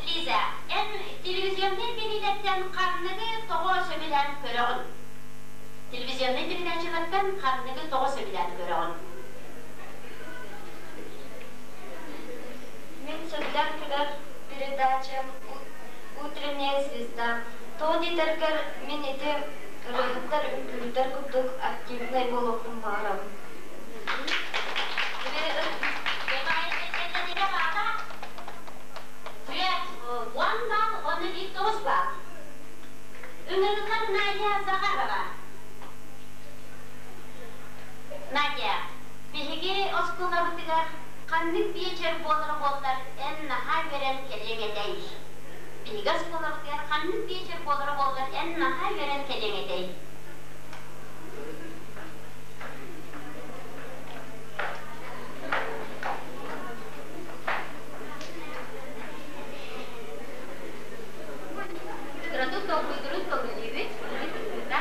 Лиза, эн телевизионнай биэриилэртэн ханныгы тоҕо сөбүлээн көрөҕүн? Телевизионнай передачалартан ханныгы тоҕо сөбүлээн көрөҕүн? Мин сөбүлээн көрөр передачам «Утренняя звезда». Тоҕо диэтэргэр мин ити ырыаһыттар, үҥкүүһүттэр курдук активнай буолуохпун баҕарабын. оскуолабытыгар ханнык биэчэр буолара буоллар эн наһаа үөрэн кэлиэҥ этэй? Биһиги оскуолабытыгар ханнык биэчэр буолара буоллар эн наһаа үөрэн кэлиэҥ этэй? Кыратык толкуйдурун көҥүллүүбүт, ырытыыта.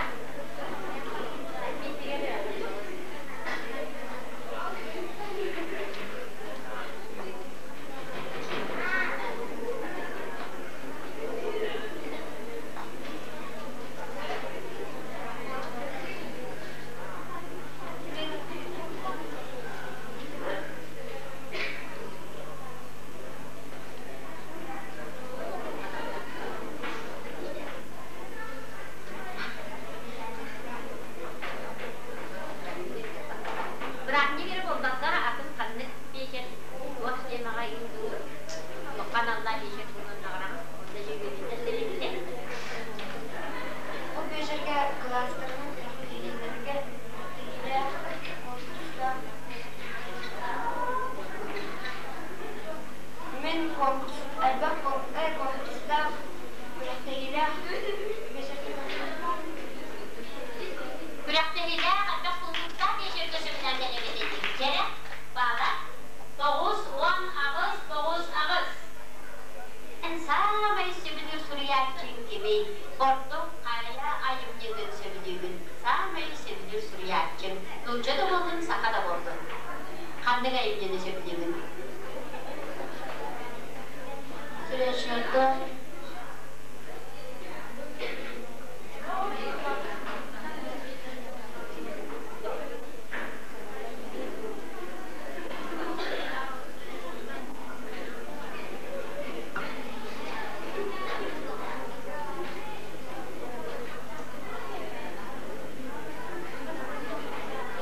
Бырааһынньык эрэ буолбакка, атын ханнык биэчэр туох темаҕа ыытыллар, туохха аналлаах биэчэр буолуон баҕараҕын? Онно дьүөгэлиилэр тэриллэр. Бу биэчэргэ кылаастарынан күрэхтэһиилэргэ күрэхтэһиилээх конкурстаах Мин конкурс элбэх конкурстаах күрэхтэһиилээх биэчэргэ Күрэхтэһиилээх элбэх конкурстаах биэчэргэ сөбүлээн кэлэбит этибит. Баала 98 98. Эн саамай сөбүлүүр суруйааччыҥ кимий? Ордук хайа айымньытын сөбүлүүгүн? Саамай сөбүлүүр суруйааччыҥ? Нуучча да буоллун, саха да буоллун. Ханнык айымньыны сөбүлүүгүн? Суруйааччыларга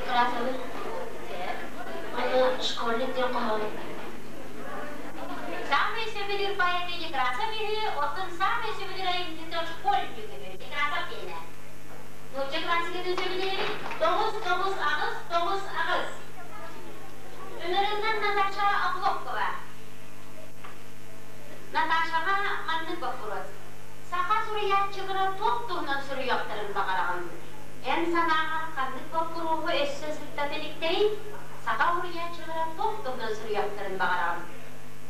Красовы уонна школьник диэн хоһоон. Самый сөбүлүүр поэты Некрасов үһү, оттон самый сөбүлүүр айымньыта школьник үһү. Некрасов диэнэ. Нуучча классикатын сөбүлүүрүн 9 9 8 9 8. Ыҥырыллар Наташа Охлопкова. Наташаҕа маннык боппуруос. Саха суруйааччылара туох туһунан суруйуохтарын баҕараҕын? Эн санааҕар ханнык боппуруоһу өссө сырдата иликтэрий? Саха суруйааччылара туох туһунан суруйуохтарын баҕараҕын?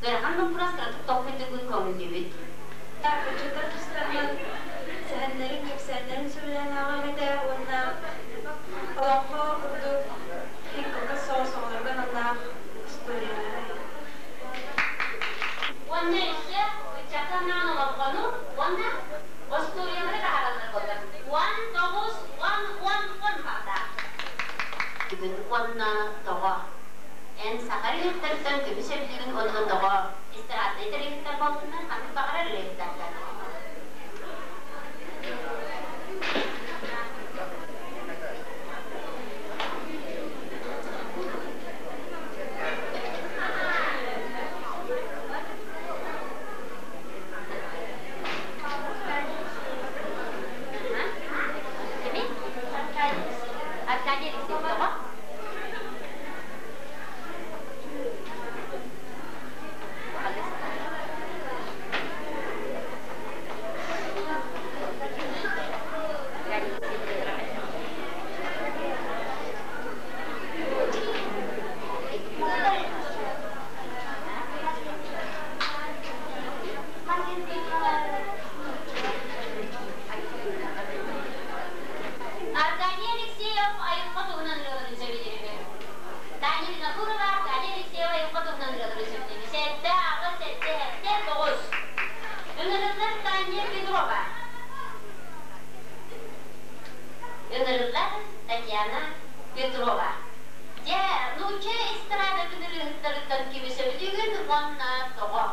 Ыарахан боппуруос кыратык толкуйдугун көҥүллүүбүт. Ыччаттар тустарынан сэһэннэрин, кэпсээннэрин сөбүлээн ааҕыам этэ уонна олоҥхо курдук кылгас соҕус оҕолорго аналлаах историялары. Уонна өссө ыччакка анаан олоҥхону уонна остуоруйалары таһаараллар буоллар. 19, 10, 10, 10 баҕдаах. Бүгүн уонна тоҕо? Эн саха ырыаһыттарыттан көмүс сөбүлүүгүн уонна тоҕо? Эстраднай ырыаһыттар буоллуннар, ханнык баҕарар ырыаһыттартан. Кими? Аркадий Алексеев тоҕо? Аркадий Алексеев айылҕа туһунан ырыаларын сөбүлүүрүн. Таня Винокурова Аркадий Алексеев айылҕа туһунан ырыаларын сөбүлүүрүн. 7, 8, 7, 7, 9. Ыҥырыллар Таня Петрова. Ыҥырыллар Татьяна Петрова. Дьэ, нуучча эстрадатын ырыаһыттарыттан кими сөбүлүүгүн уонна тоҕо?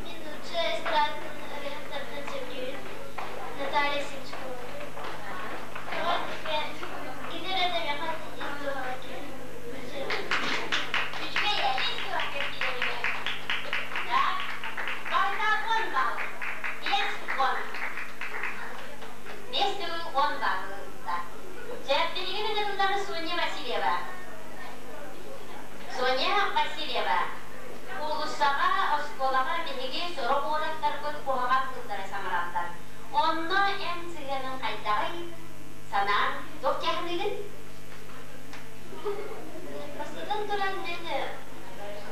Мин нуучча эстрадатын ырыаһыттарыттан сөбүлүүбүн Наталья Симчикова. Тоҕо кини эрэ миэхэ ис дууһаҕа Үчүгэй эр ис дууһаҕа киирэригэр. Так, барыта 10 балл. 5 10. 5 төгүл 10 балл ылла. Дьэ, билигин ыҥырыллар Соня Васильева. Соня Васильева, уулуссаҕа, оскуолаҕа биһиги сорох уолаттарбыт куһаҕан тыллары саҥараллар. Онно эн сыһыаныҥ хайдаҕый? Санааҥ туох дьаһаныыгын? Бастатан туран мин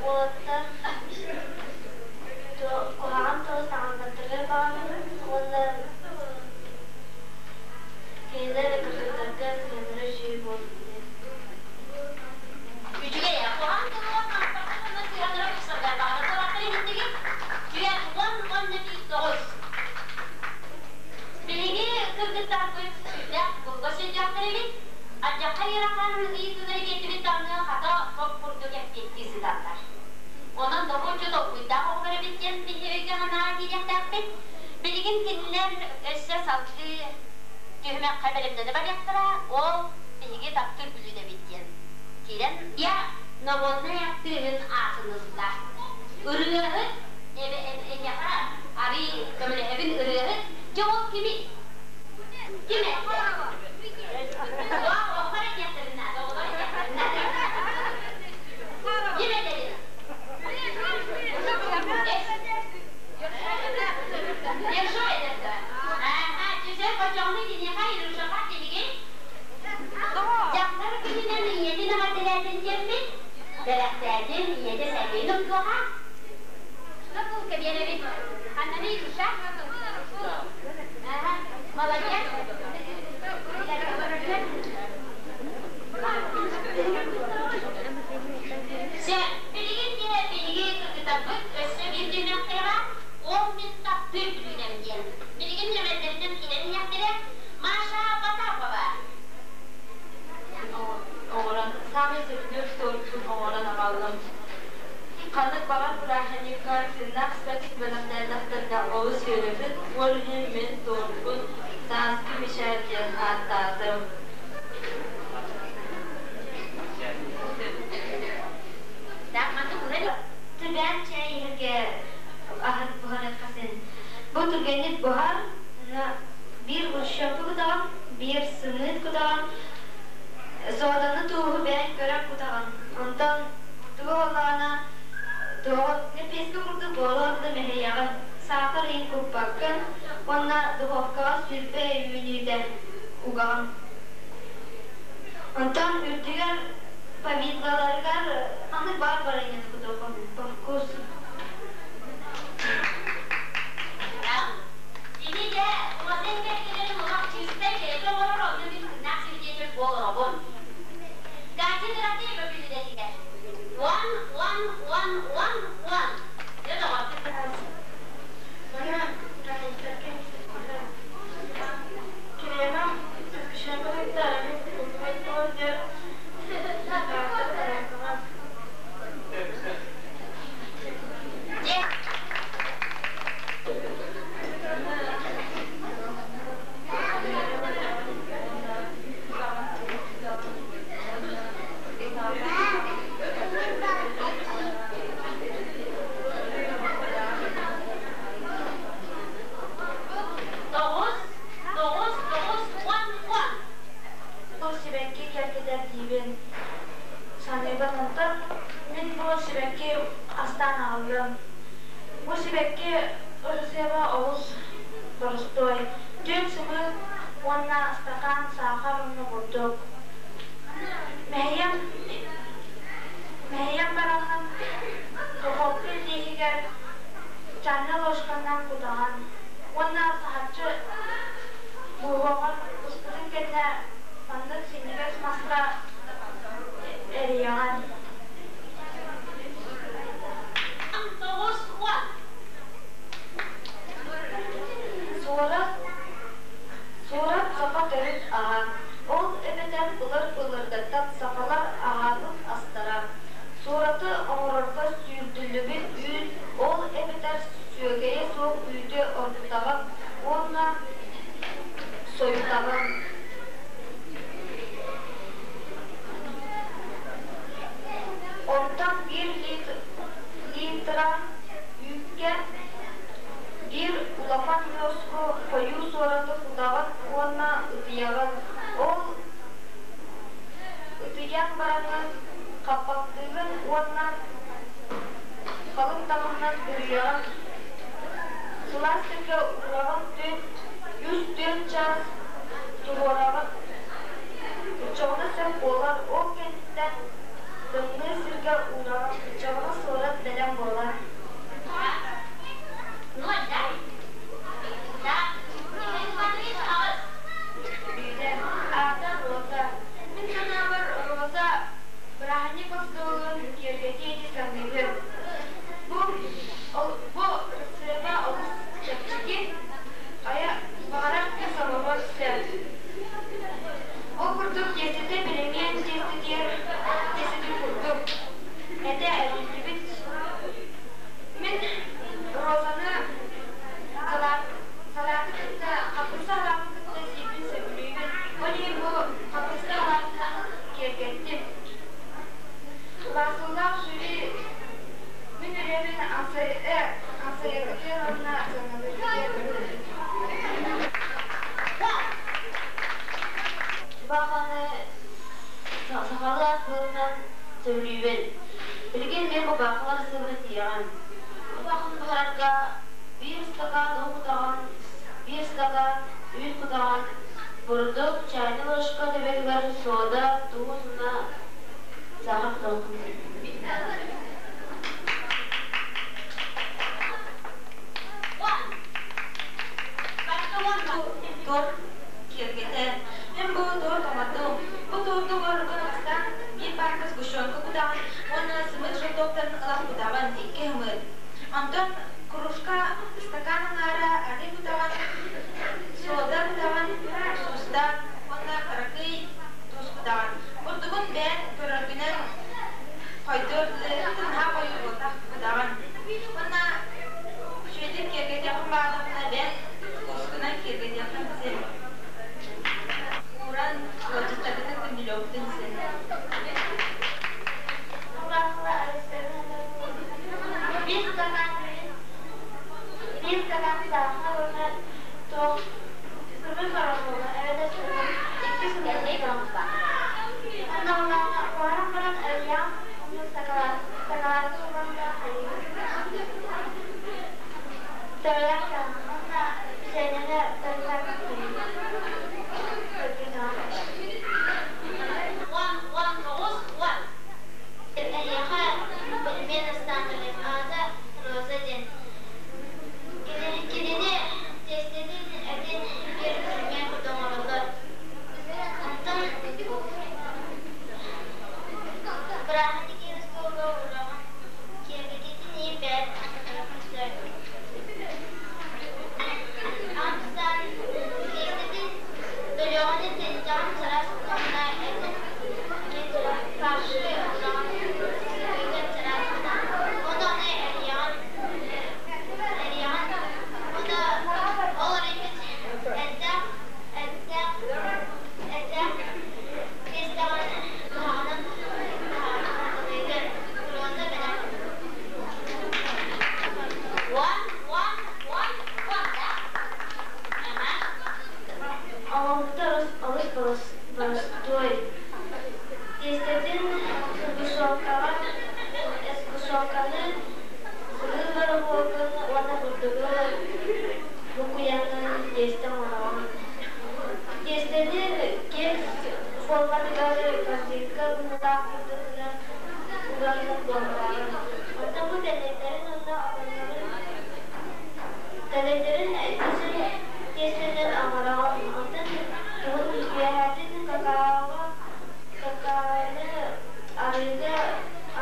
уолаттар куһаҕан тылы саҥарбаттарыгар баҕарабын уонна кинилэр кыргыттарга сыһыаннара үчүгэй буоллун диэн. Үчүгэй, куһаҕан тылы саҥарбакка уонна сыһыаннара тупсарыгар баҕарар буолааттар иһиттигит? Түөрт уон уонна биир тоҕус. Биһиги кыргыттарбыт сүрдээх кылгас өйдөөхтөр эбит. Алдьархай ыарахан ыйытыылары биэрдибит даҕаны хата хоп курдук эппиэттии сыталлар. Онон добуоччу толкуйдаах оҕолор эбит диэн биһи өйгө-санааҕа киириэхтээхпит. Билигин кинилэр өссө салгыы түһүмэххэ бэлэмнэнэ барыахтара, ол биһиги таптыыр бүлүүдэбит диэн киирэн я норуодунай артыыһын аатын ылла. Ырыаһыт эйиэхэ арый көмөлөһөбүн ырыаһыт дьэ ол кими? Ким эттэ? Оҕолор этиэхтэрин наада, оҕолор этиэхтэрин наада. Ким этэрин? Ершо этэр да? Ааха, чүсэ хочоҕуну киниэхэ Ирушаҕа биһиги дьахтар күнүнэн ийэтин эҕэрдэлээтин диэммит, бэлэхтээтин, ийэтэ сэргээн ылгыаҕа. Что биэрэбит? Ханнаны Ируша? Ага, молодец. Все, билигин диэ биһиги кыргытарбыт өссө биир түһүмэхтэрэ ол мин таптыыр бүлүүдэм диэн. Билигин нөмэрдэринэн киирэн иһиэхтэрэ Маша Потапова. Оҥорон, саамай сөбүлүүр торпун оҥорон аҕаллым. Ханнык баҕар бырааһынньыкка сыннах спектр бэлэхтээтэхтэринэ олус үөрэбин, ол иһин мин торпун «Сааскы мичээр» диэн ааттаатым. Түргэн чэй иһэргэ аһар буһарыахха син. Бу түргэнник буһар, биир хрущевка кутаҕын, биир сымыыт кутаҕын, соданы тууһу бэйэҥ көрөн кутаҕын. Онтон тугу буоллаҕына туоҕу лэппиэскэ курдук буола да мэһийэҕин, саахар иһин куппаккын уонна духовкаҕа 20 мүнүүтэ угаҕын. Онтон үрдүгэр повидлоларыгар ханнык баар барыанньаны кутуоххун по вкусу. Ини дьэ, уосан кэргэнин олох чыыстай бэйэтэ оҥорор, онно мин тыыннаах свидетель буолоробун. Катя Дорофеева бүлүүдэтигэр. Уон, уон, уон, уон, уон. Дьэ, доҕор. Бана Кремом сгущенка кытта Дьэ, тоҕус, тоҕус, тоҕус, уон, уон. Бу сибэкки кэргэтэр диибин саныыбын. Онтон мин бу сибэкки астаан аҕаллым. Бу сибэкки ырысыаба олус боростуой. Түн сымыыт уонна ыстакаан саахар уонна бурдук. Мэһийэн, мэһийэн бараҥҥын духовка илииһигэр чаанньа ложканан кутаҕын уонна саһарчы буһуоҕар буспутун кэннэ маннык синньигэс маска эрийэҕин. Тоҕус уон. Суорат, суорат саха төрүт аһа. Ол эбэтэр былыр-былыргыттан сахалар уонна халыҥ таҥаһынан бүрүйэҕин. Сылаас сиргэ уураҕын 3-4 чаас туруораҕын. Оччоҕуна сөп буолар. Ол кэнниттэн тымныы сиргэ уураҕын. Оччоҕуна суорат бэлэм буолар. Ноль, да? Да. Михаил Иванович, аҕыс. Биирэ. Аата Роза. Мин санаабар, Роза бырааһынньык остуолун киэргэтиэ дии саныыбын. Бу, бу ырысыаба олус чэпчэки, хайа баҕарар кыыс оҥоруон сөп. Ол курдук тиэстэтэ бэлэмиэн тиэстэтигэр тиэстэтин курдук. Этэ эбиллибит. Мин Розаны салаат, салааты кытта, хаппыыста салаатын кытта сиирбин сөбүлүүбүн. Ол иһин бу хаппыыста салаатынан киэргэттим. Убаастабыллаах жюри мин үлэбин амсайаргытыгар уонна сыаналыыргытыгар көрдөһөбүн. Бааханы сахалыы ас быһыытынан сөбүлүүбүн. Билигин мин кубаахылар сыабын тиийэҕин. Кубаахын буһарарга биир ыстакаан уу кутаҕын, биир ыстакаан үүт кутаҕын, бурдук, чайный ложка төбөтүгэр сода, туус уонна саахар кутуоххун сөп. One. Бастакы уон Торт киэргэтэр. Мин бу торт оҥордум. Бу торду оҥорорго бастаан биир паанка сгущенка кутаҕын уонна сымыыт желтоктарын ылан кутаҕын, икки сымыыт. Онтон кружка стакан аҥаара арыы кутаҕын, сода кутаҕын, уксуустаах уонна кыракый туус кутаҕын. Бурдугун бэйэҥ көрөргүнэн хойдуор дылы наһаа хойуу буолбатах кутаҕын. Уонна үчүгэйдик киэргэтиэххин баҕардаххына бэйэҥ вкускунан киэргэтиэххин син. Ууран ыалдьыттаргытын күндүлүөххүтүн син. Биир стакан биир стакан саахар уонна туох көмүс оромуга эбэтэр икки Кэллэй баҕа. Уонна баран арыйаан сакалааты уонна төбөлөөх уонна сиэнэни Уон, уон, тоҕус, уон. Эһиэхэ пельмен астаан кэллим. Аата Роза диэн. Кинини тиэстэтин этин биир пельмен курдук оҥороллор. Онтон бырааһынньык остуолга уураҕын, киэргэтиитин иһин бэйэт астарыаххын сөп. Аан тиэстэтин бөлүөҕүнэн тэнийдэҕин чараас уонна этин фаршы ураҕын сытыытын чараас гына. Уонна ону эрийэҕин, эрийэҕин уонна ол эрийбит эттээх, эттээх, эттээх тиэстэҕин быһаҕынан быһаҕынан ханталыыгын. Роза бэлэм. Уон, уон, уон, уон, да? Ага. Оҥоһуктар олус боростуой. Тиэстэтин сгущенкаҕа сгущенканы сылыы бороһуогун уонна бурдугу буккуйаҥҥын тиэстэ оҥороҕун. Тиэстэни кекс форматыгар корзинка быһыылаах курдук гына угаҥҥын буомалааҕын. Онтон бу тэллэйдэрин уонна отоннорун тэллэйдэрин итин тиэстэнэн оҥороҕун. Онтон туһун үөһээтин какаоҕа какаоны арыыга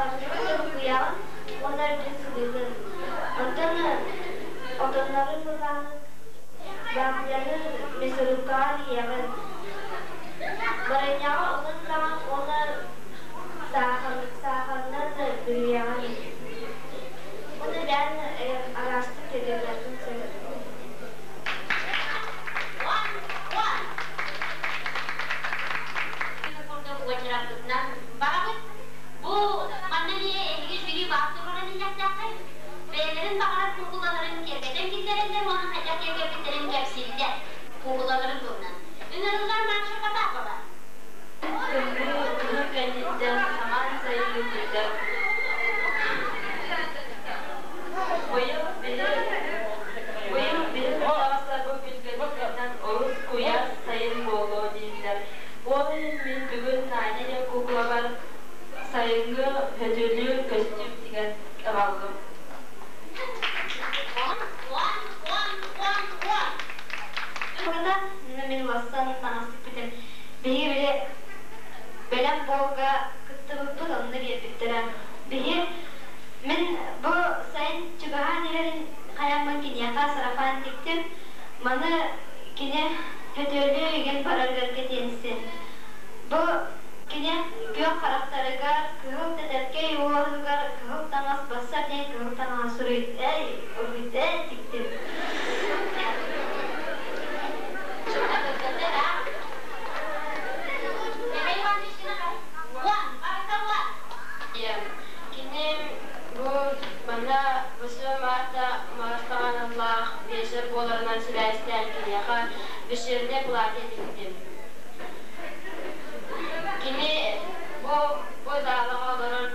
арыыга буккуйаҕын уонна үрдүн сылыыгын. Онтон отоннорун былаанын баахыйаны мясорубкаҕа иһиэҕин. Барыанньаҕа уган ураҕын уонна саахарынан бүрүйэҕин. Уонна бэйэн араастык киэргэтиэххин сөп. Уон, уон. Курдук уочараппытынан барабыт. Бу манна эмиэ эһиги жюри баар турарын иһиэхтээххит. Бэйэлэрин баҕарар куукулаларын киэргэтэн киллэрэллэр уонна хайдах киэргэппиттэрин кэпсииллэр. Куукулаларын туһунан. Ыҥырыллар Маша Потапова. Тымныы кыһын кэнниттэн самаан сайыны күүтэр. Биһи мин бу сайын чугаһаан иһэрин хайааммын киниэхэ сарафан тиктим. Маны кини сөтүөлүү игин барарыгар кэтиэнсин. Бу кини күөх харахтарыгар, кыһыл тэтэркэй уоһугар кыһыл таҥас бассар диэн кыһыл таҥаһы суруйда, уруйда тиктим. Кини бу манна 8 марта маастаҕаналлаах биэсэр буоларынан сибээстээн киниэхэ вечернее платье тиктим. Кини бу залаҕа олорор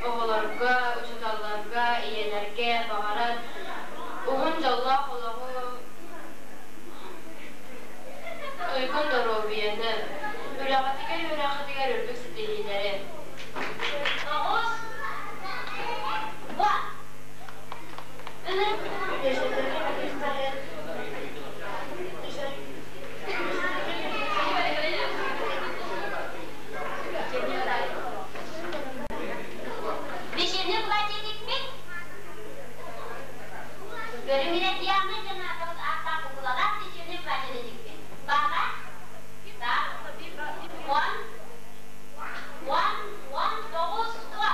оҕолорго, учууталларга, ийэлэргэ баҕарар уһун дьоллоох олоҕу, туйгун доруобуйаны, үлэҕитигэр үөрэххитигэр үрдүк ситиһиилэри. Тоҕус, уон. Вечерний платье тикпит. Көрүҥүнэ Диана Жанатов ааттаах кукулалаах вечерний платье тикпит. Баба? Да. 10, 10, 19, 10.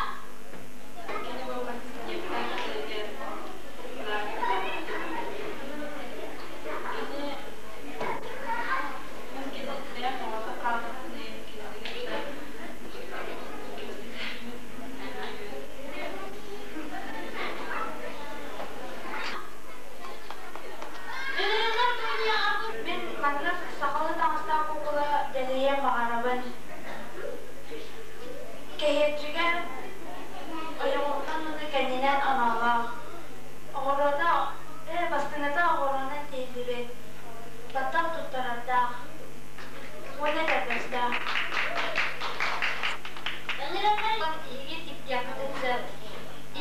Мин маннык сахалыы таҥастаах куукула дэлэйиэн баҕарабын. Кэһиэччигэ ойоҕоһунан уонна кэннинэн аналлаах. Оҕуруота бастыҥата оҕуруонан тиһиллибит, баттах туттарардаах уонна этэрбэстээх. Эһиги тиктиэххитин сөп.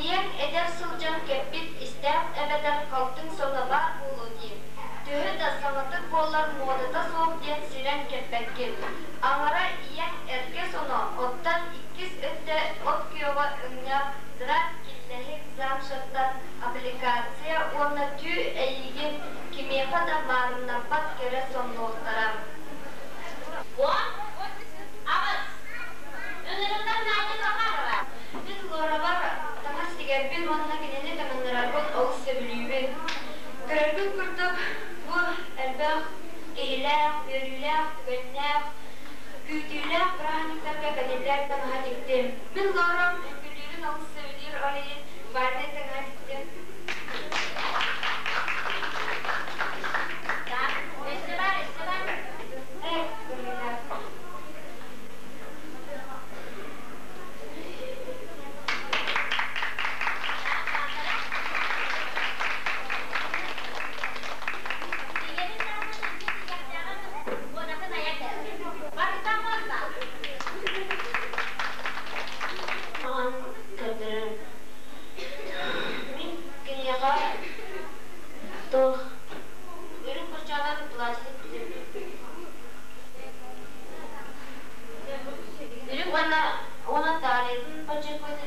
Ийэҥ эдэр сылдьан кэппит истээх эбэтэр халтыҥ соно баар буолуо дии. Төһө да саҥатык буоллар муодата суох диэн сирэн кэппэккин. Аҥара ийэҥ эргэ соно, оттон иккис өттө от күөҕэ өҥнөөх драп киллэһик замшаттан аппликация уонна түү эйиигин кимиэхэ да маарыннаппат кэрэ соннуохтара. 10, аҕыс. Ыҥырыллар Надя Захарова. Мин Лорабар таҥас тигэрбин уонна кинини таҥыннарарбын олус сөбүлүүбүн. Көрөргүт курдук, бу элбэх киһилээх, үөрүүлээх, түгэннээх, күүтүүлээх бырааһынньыктарга кэтиллэр таҥаһа тиктим. Мин Лорам үҥкүүлүүрүн олус сөбүлүүр, ол иһин бальнай таҥаһа тиктим. Так, өссө бар, өссө бар. Э, кыргыттар. Так, бааллара. Тигэрин даҕаны сылдьыы тигэхтээҕин муодатын айа кэлбит. Барыта 10 балл. Маҕан көрдөрөн мин киниэхэ туох үрүҥ курчаҕынан пластик үрүҥ уонна таарыйатын подчеркивать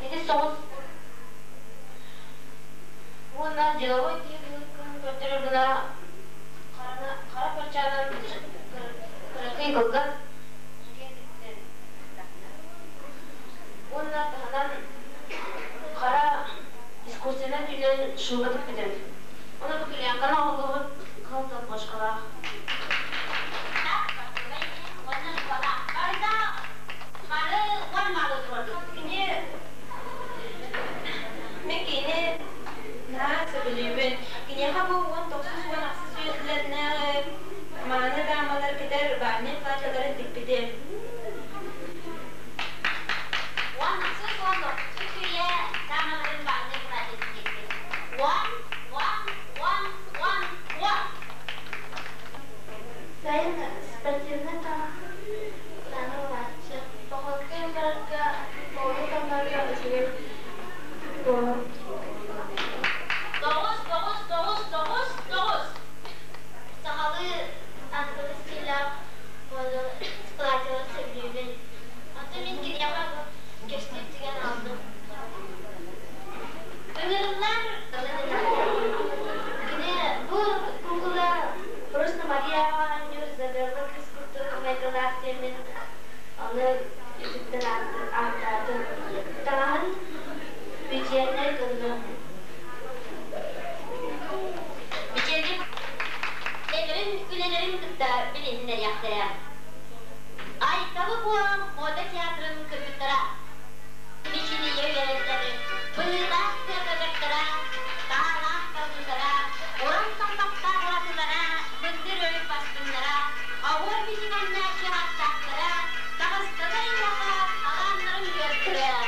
ити соҕус уонна деловой киһи көрдөрөр гына хара парчаанан кыракый кылгас жакет уонна таһынан хара искусственнай түүлэн шуба тикпитим. Уонна бу клеенканы оҥоһуллубут кыһыл цепочкалаах. Так, уонна школа. Барыта бары 10 баллы туруордум. Кини мин кини наһаа сөбүлүүбүн. Киниэхэ бу 19-18 үйэлэринээҕи мааны даамалар кэтэр бальнай платьеларын тикпитим. 18, 19 үйэ даамаларын бальнай платье тикпит. 10, 10, 10, 10, 10. Сайын спортивнай таҥас ылааччы. Походка барарга, оҕону таҥнарга үчүгэй буолар. 9, 9, 9, 9, 9. Сахалыы аныгы стиллээх платьелары сөбүлүүбүн. Онтон мин киниэхэ ырыа.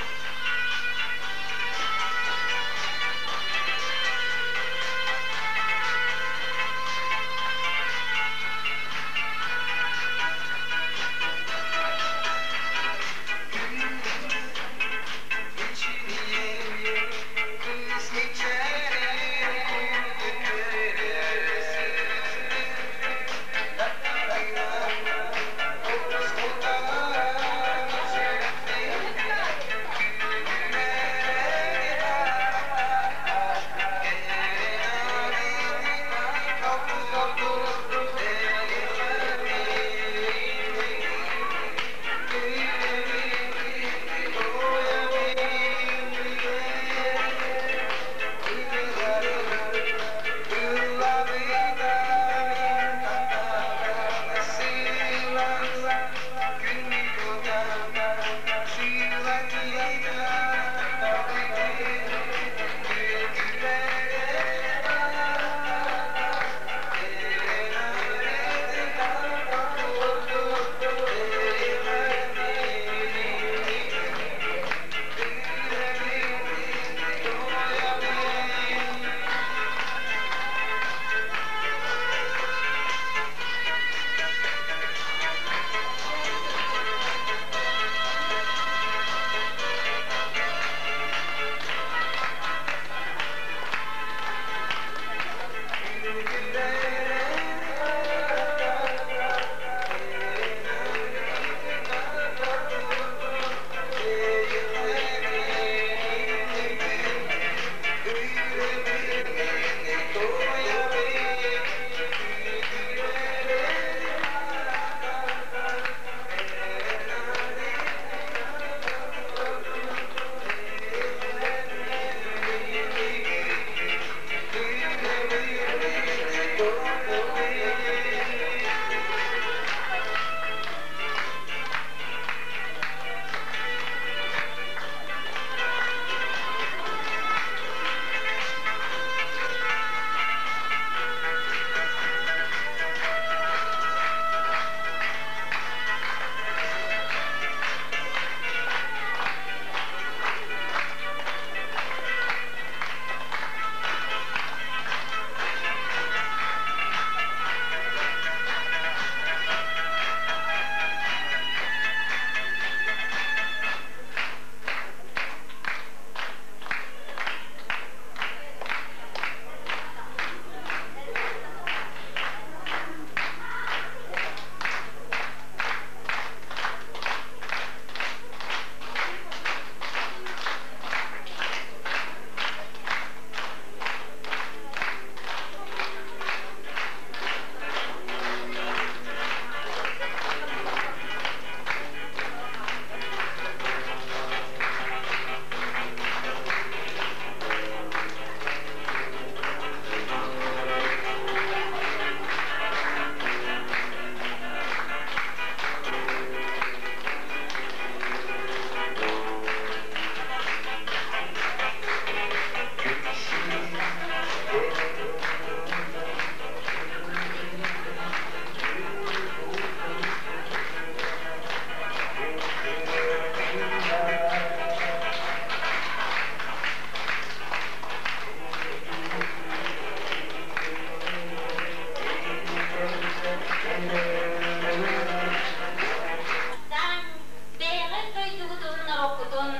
Бэйэҕит дойдугутун, норуоккутун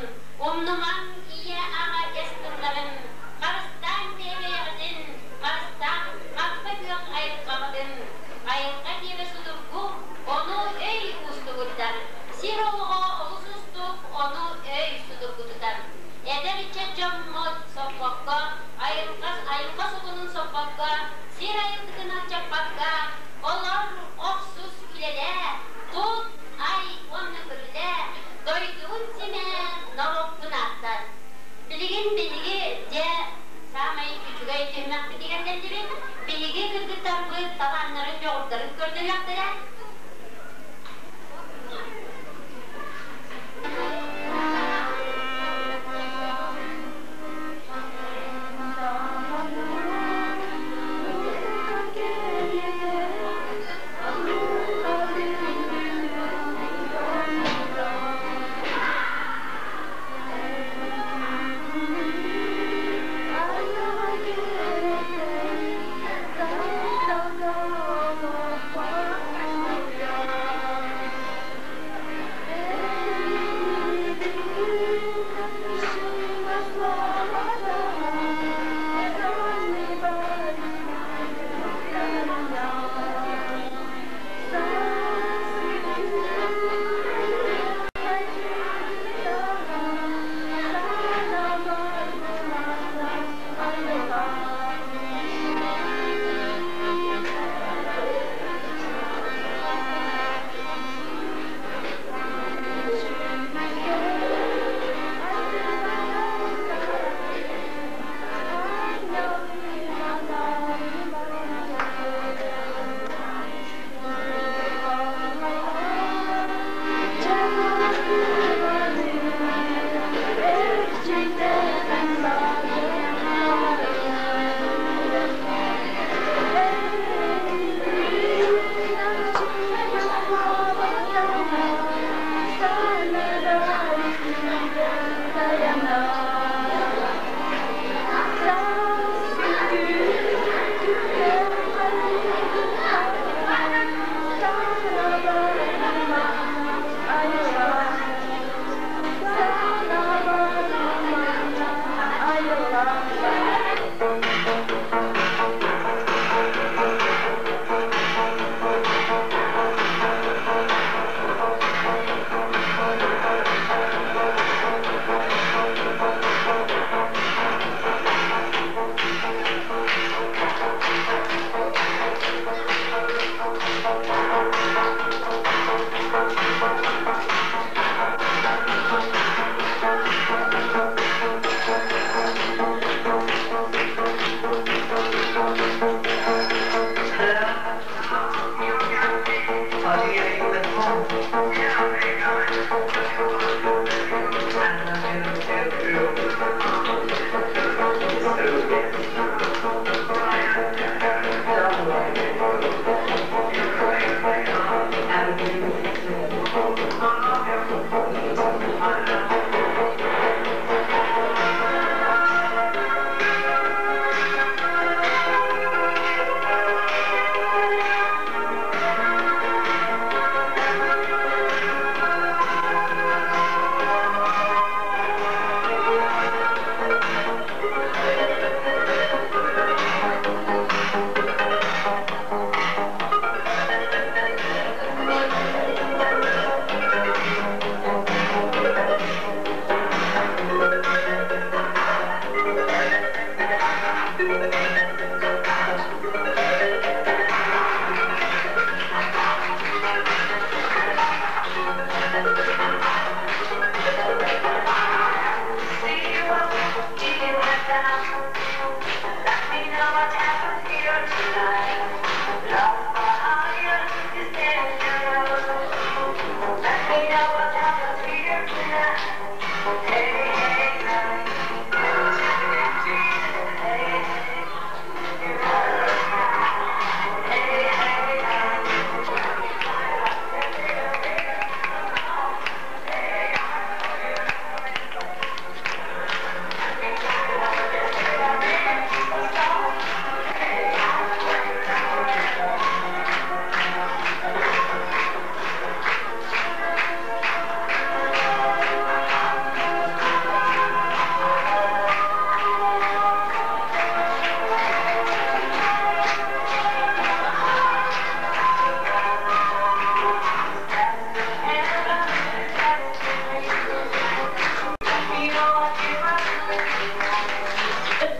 умнумаҥ, ийэ-аҕа эс тылларын харыстааҥ, бэйэ-бэйэҕитин харыстааҥ, хаппа күөх айылҕаҕытын. Айылҕа диэбэ судургу, ону өй уустугурдар. Сир олоҕо олус уустук, ону өй судургутутар. Эдэр ыччат дьоммут соппокко, айылҕа, айылҕа сокуонун соппокко, сир айылгытын алдьаппакка, олор охсус үлэлээ, тут, ай уонна көрүлээ, дойдугун симээ, норуоккун ааттат.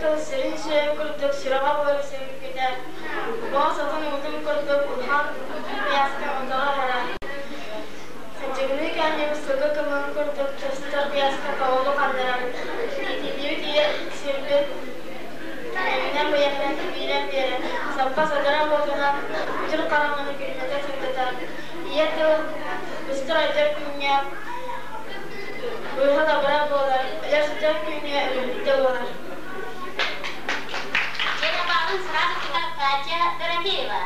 Тыл сирин сүөм курдук сүрэҕэ буола симикпитэ, боҕус отун уутун курдук улахан куйааска утаҕа аһара, Садьыгыныы кээнньэбит сылгы кымыһын курдук тостор куйааска тоҕолу ханнарар, иитиллибит ийэ сирбит эминэн-быйаҥынан киирэн биэрэр, саппа садара уотунан күтүр хараҥаны күннэтэ сырдатар, ийэ тыл быстар-ойдор күҥҥэ быыһа-лабыра буолар, өлөр-сүтэр күҥҥэ өлөрбүтэ буолар. Лена Павловна сразу Катя Дорофеева.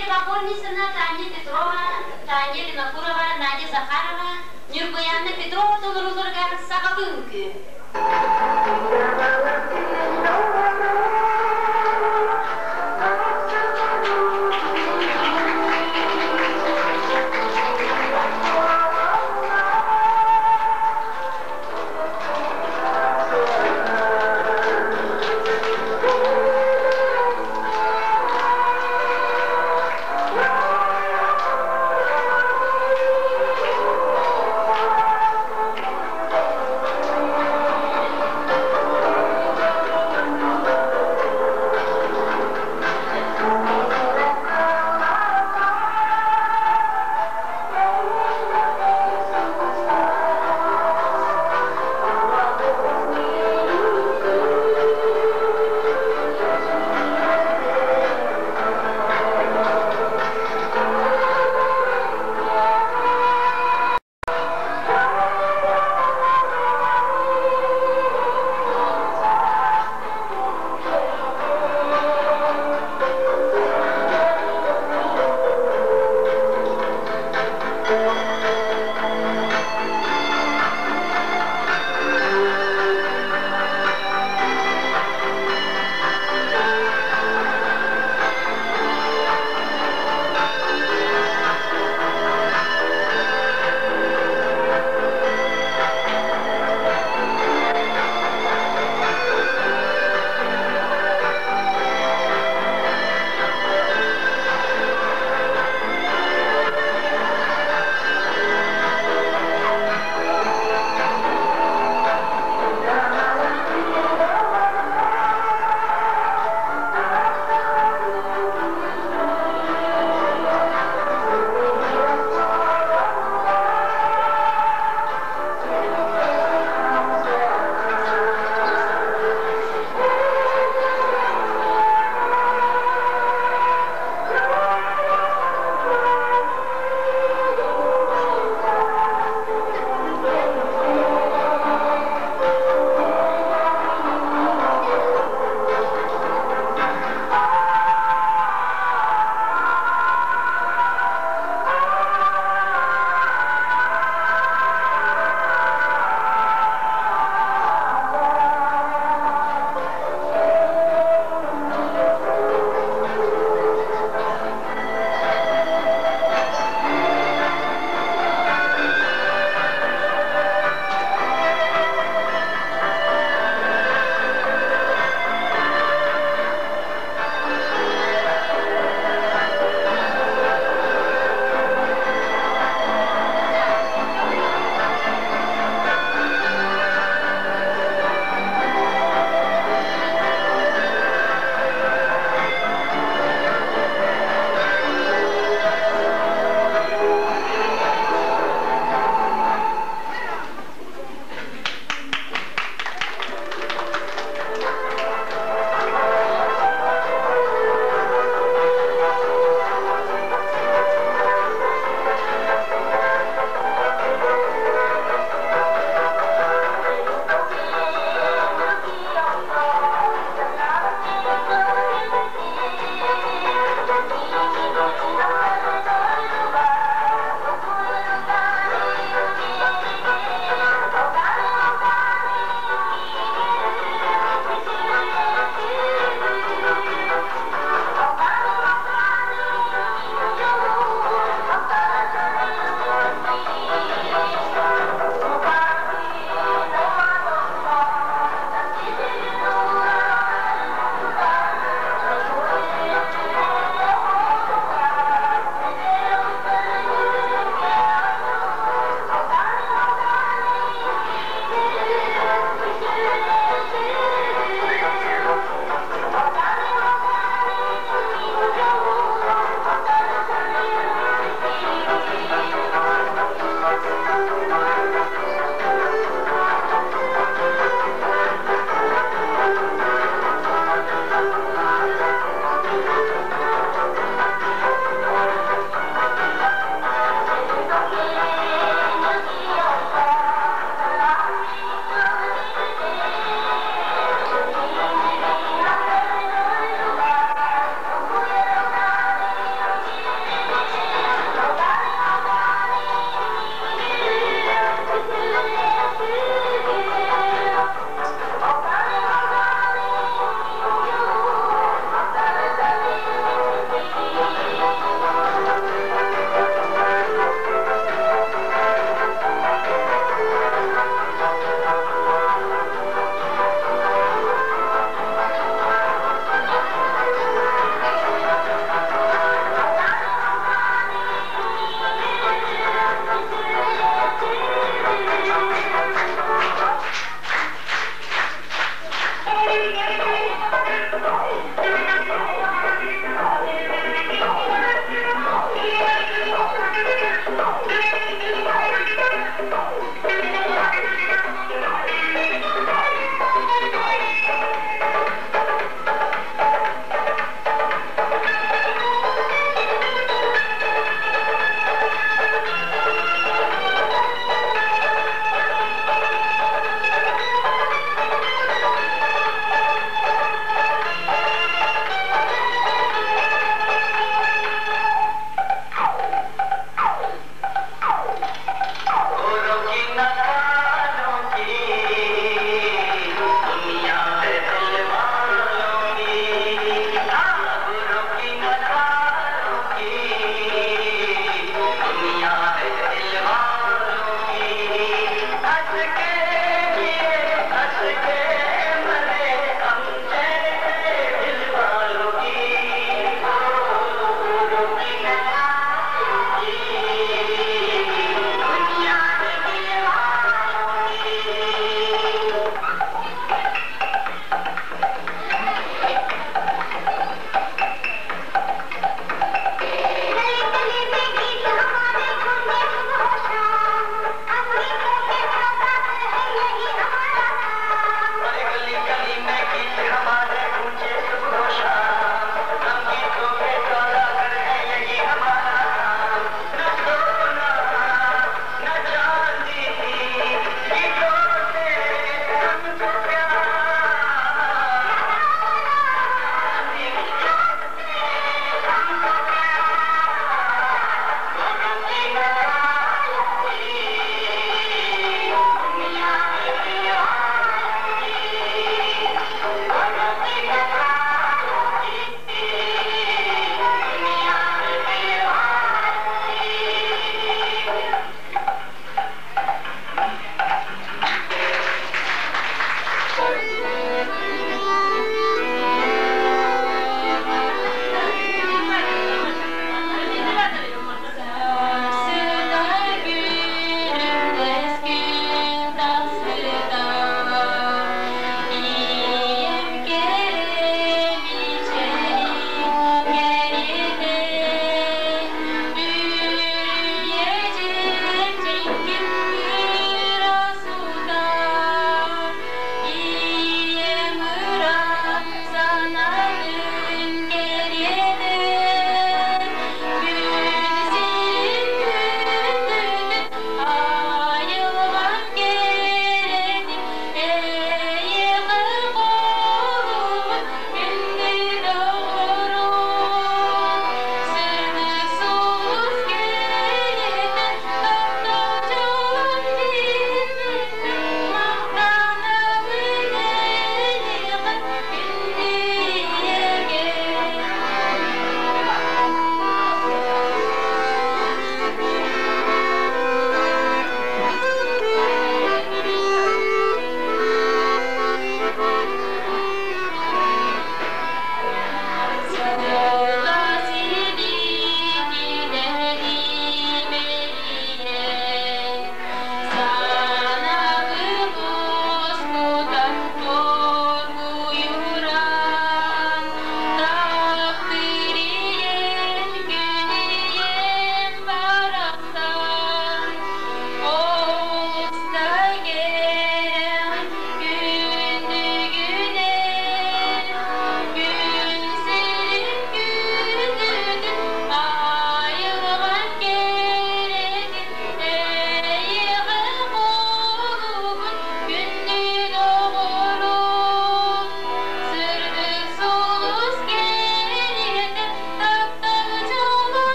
Кривокорницына, Таня Петрова, Таня Винокурова, Надя Захарова, Ньургуйаана Петрова толорууларыгар сахалыы үҥкүү.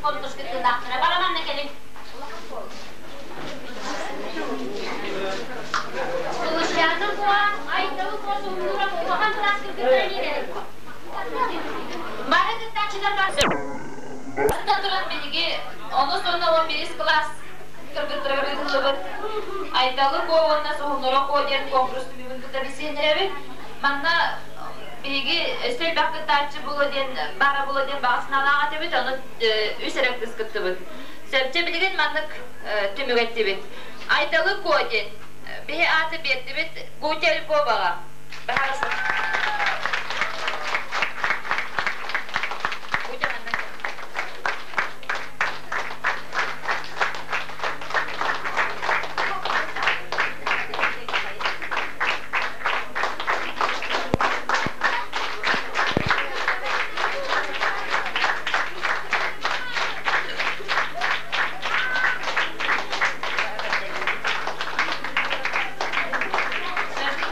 конкурс кыттыылаахтара бары манна кэлиҥ. Сулусчаана Куо, Айталы Куо Суһумнуура улахан кылаас кыргыттара эмиэ кэлиҥ. Бары кыттааччылар бар. Бастатан туран биһиги онус уонна 11 кылаас кыргыттарыгар ыытыллыбыт Айталы Куо уонна Суһумнуура Куо диэн конкурс түмүгүн кытта билсиһиннэрэбит. Манна биһиги өссө элбэх кыттааччы буолуо диэн баара буолуо диэн баҕа санаалаах этибит, ону үс эрэ кыыс кыттыбыт. Сөпчө билигин маннык түмүк эттибит. Айталы Куо диэн биһи ааты биэрдибит Гутя Львоваҕа. Баһаарыста. Гутя манна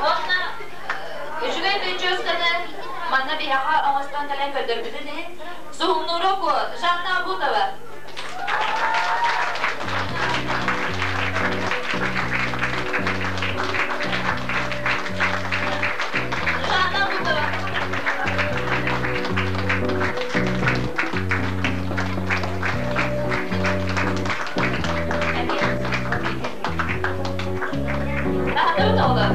Уонна үчүгэй прическаны манна биһиэхэ оҥостон кэлэн көрдөрбүтүн иһин Суһумнуура Куо Жанна Абутова. Жанна Абутова. Наһаа оҕолор.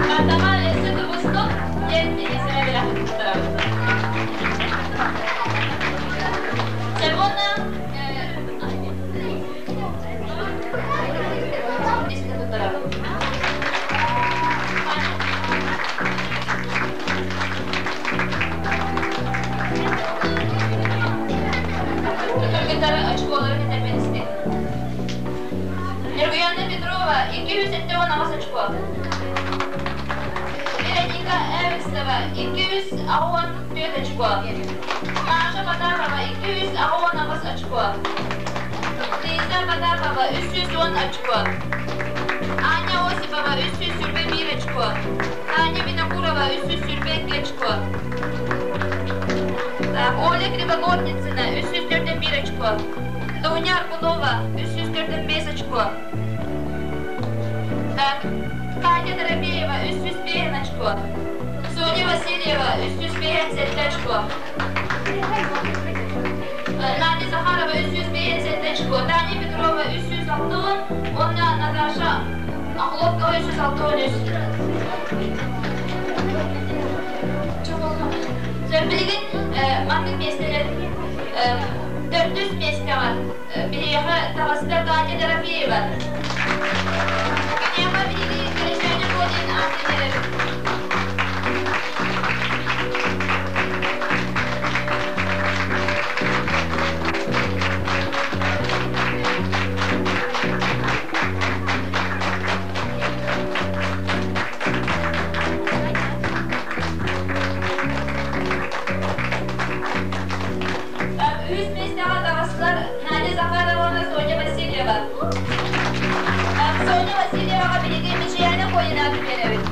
Хатаҕа өссө тубустук диэн биһиэхэ бэлэхтэрэ. Чебона Кыргыттары очколарын этэрбэн истин. Нюргуяна Петрова 278 очко. Вероника Эверстова 284 очко. Маша Потапова 288 очко. Лиза Потапова 310 очко. Аня Осипова 321 очко. Таня Винокурова 322 очко. Так, Оля Кривогорницына 341 очко. Дуня Аргунова 345 очко. Так, Катя Доробеева 305 очко. Соня Васильева 357 очко. Надя Захарова 357 очко. Таня Петрова 306, уонна Наташа Охлопкова 363. Билигин маннык миэстэлэр төрдүс миэстэҕэ биһиэхэ таҕыста Таня Дорофеева. Киниэхэ биһиги Кэрэчээнэ диэн аатын биэрэбит. Үһүс миэстэҕэ таҕыстылар Надя Захарова уонна Соня Васильева. Соня Васильеваҕа биһиги Мичийээнэ Куойанаатын биэрэбит.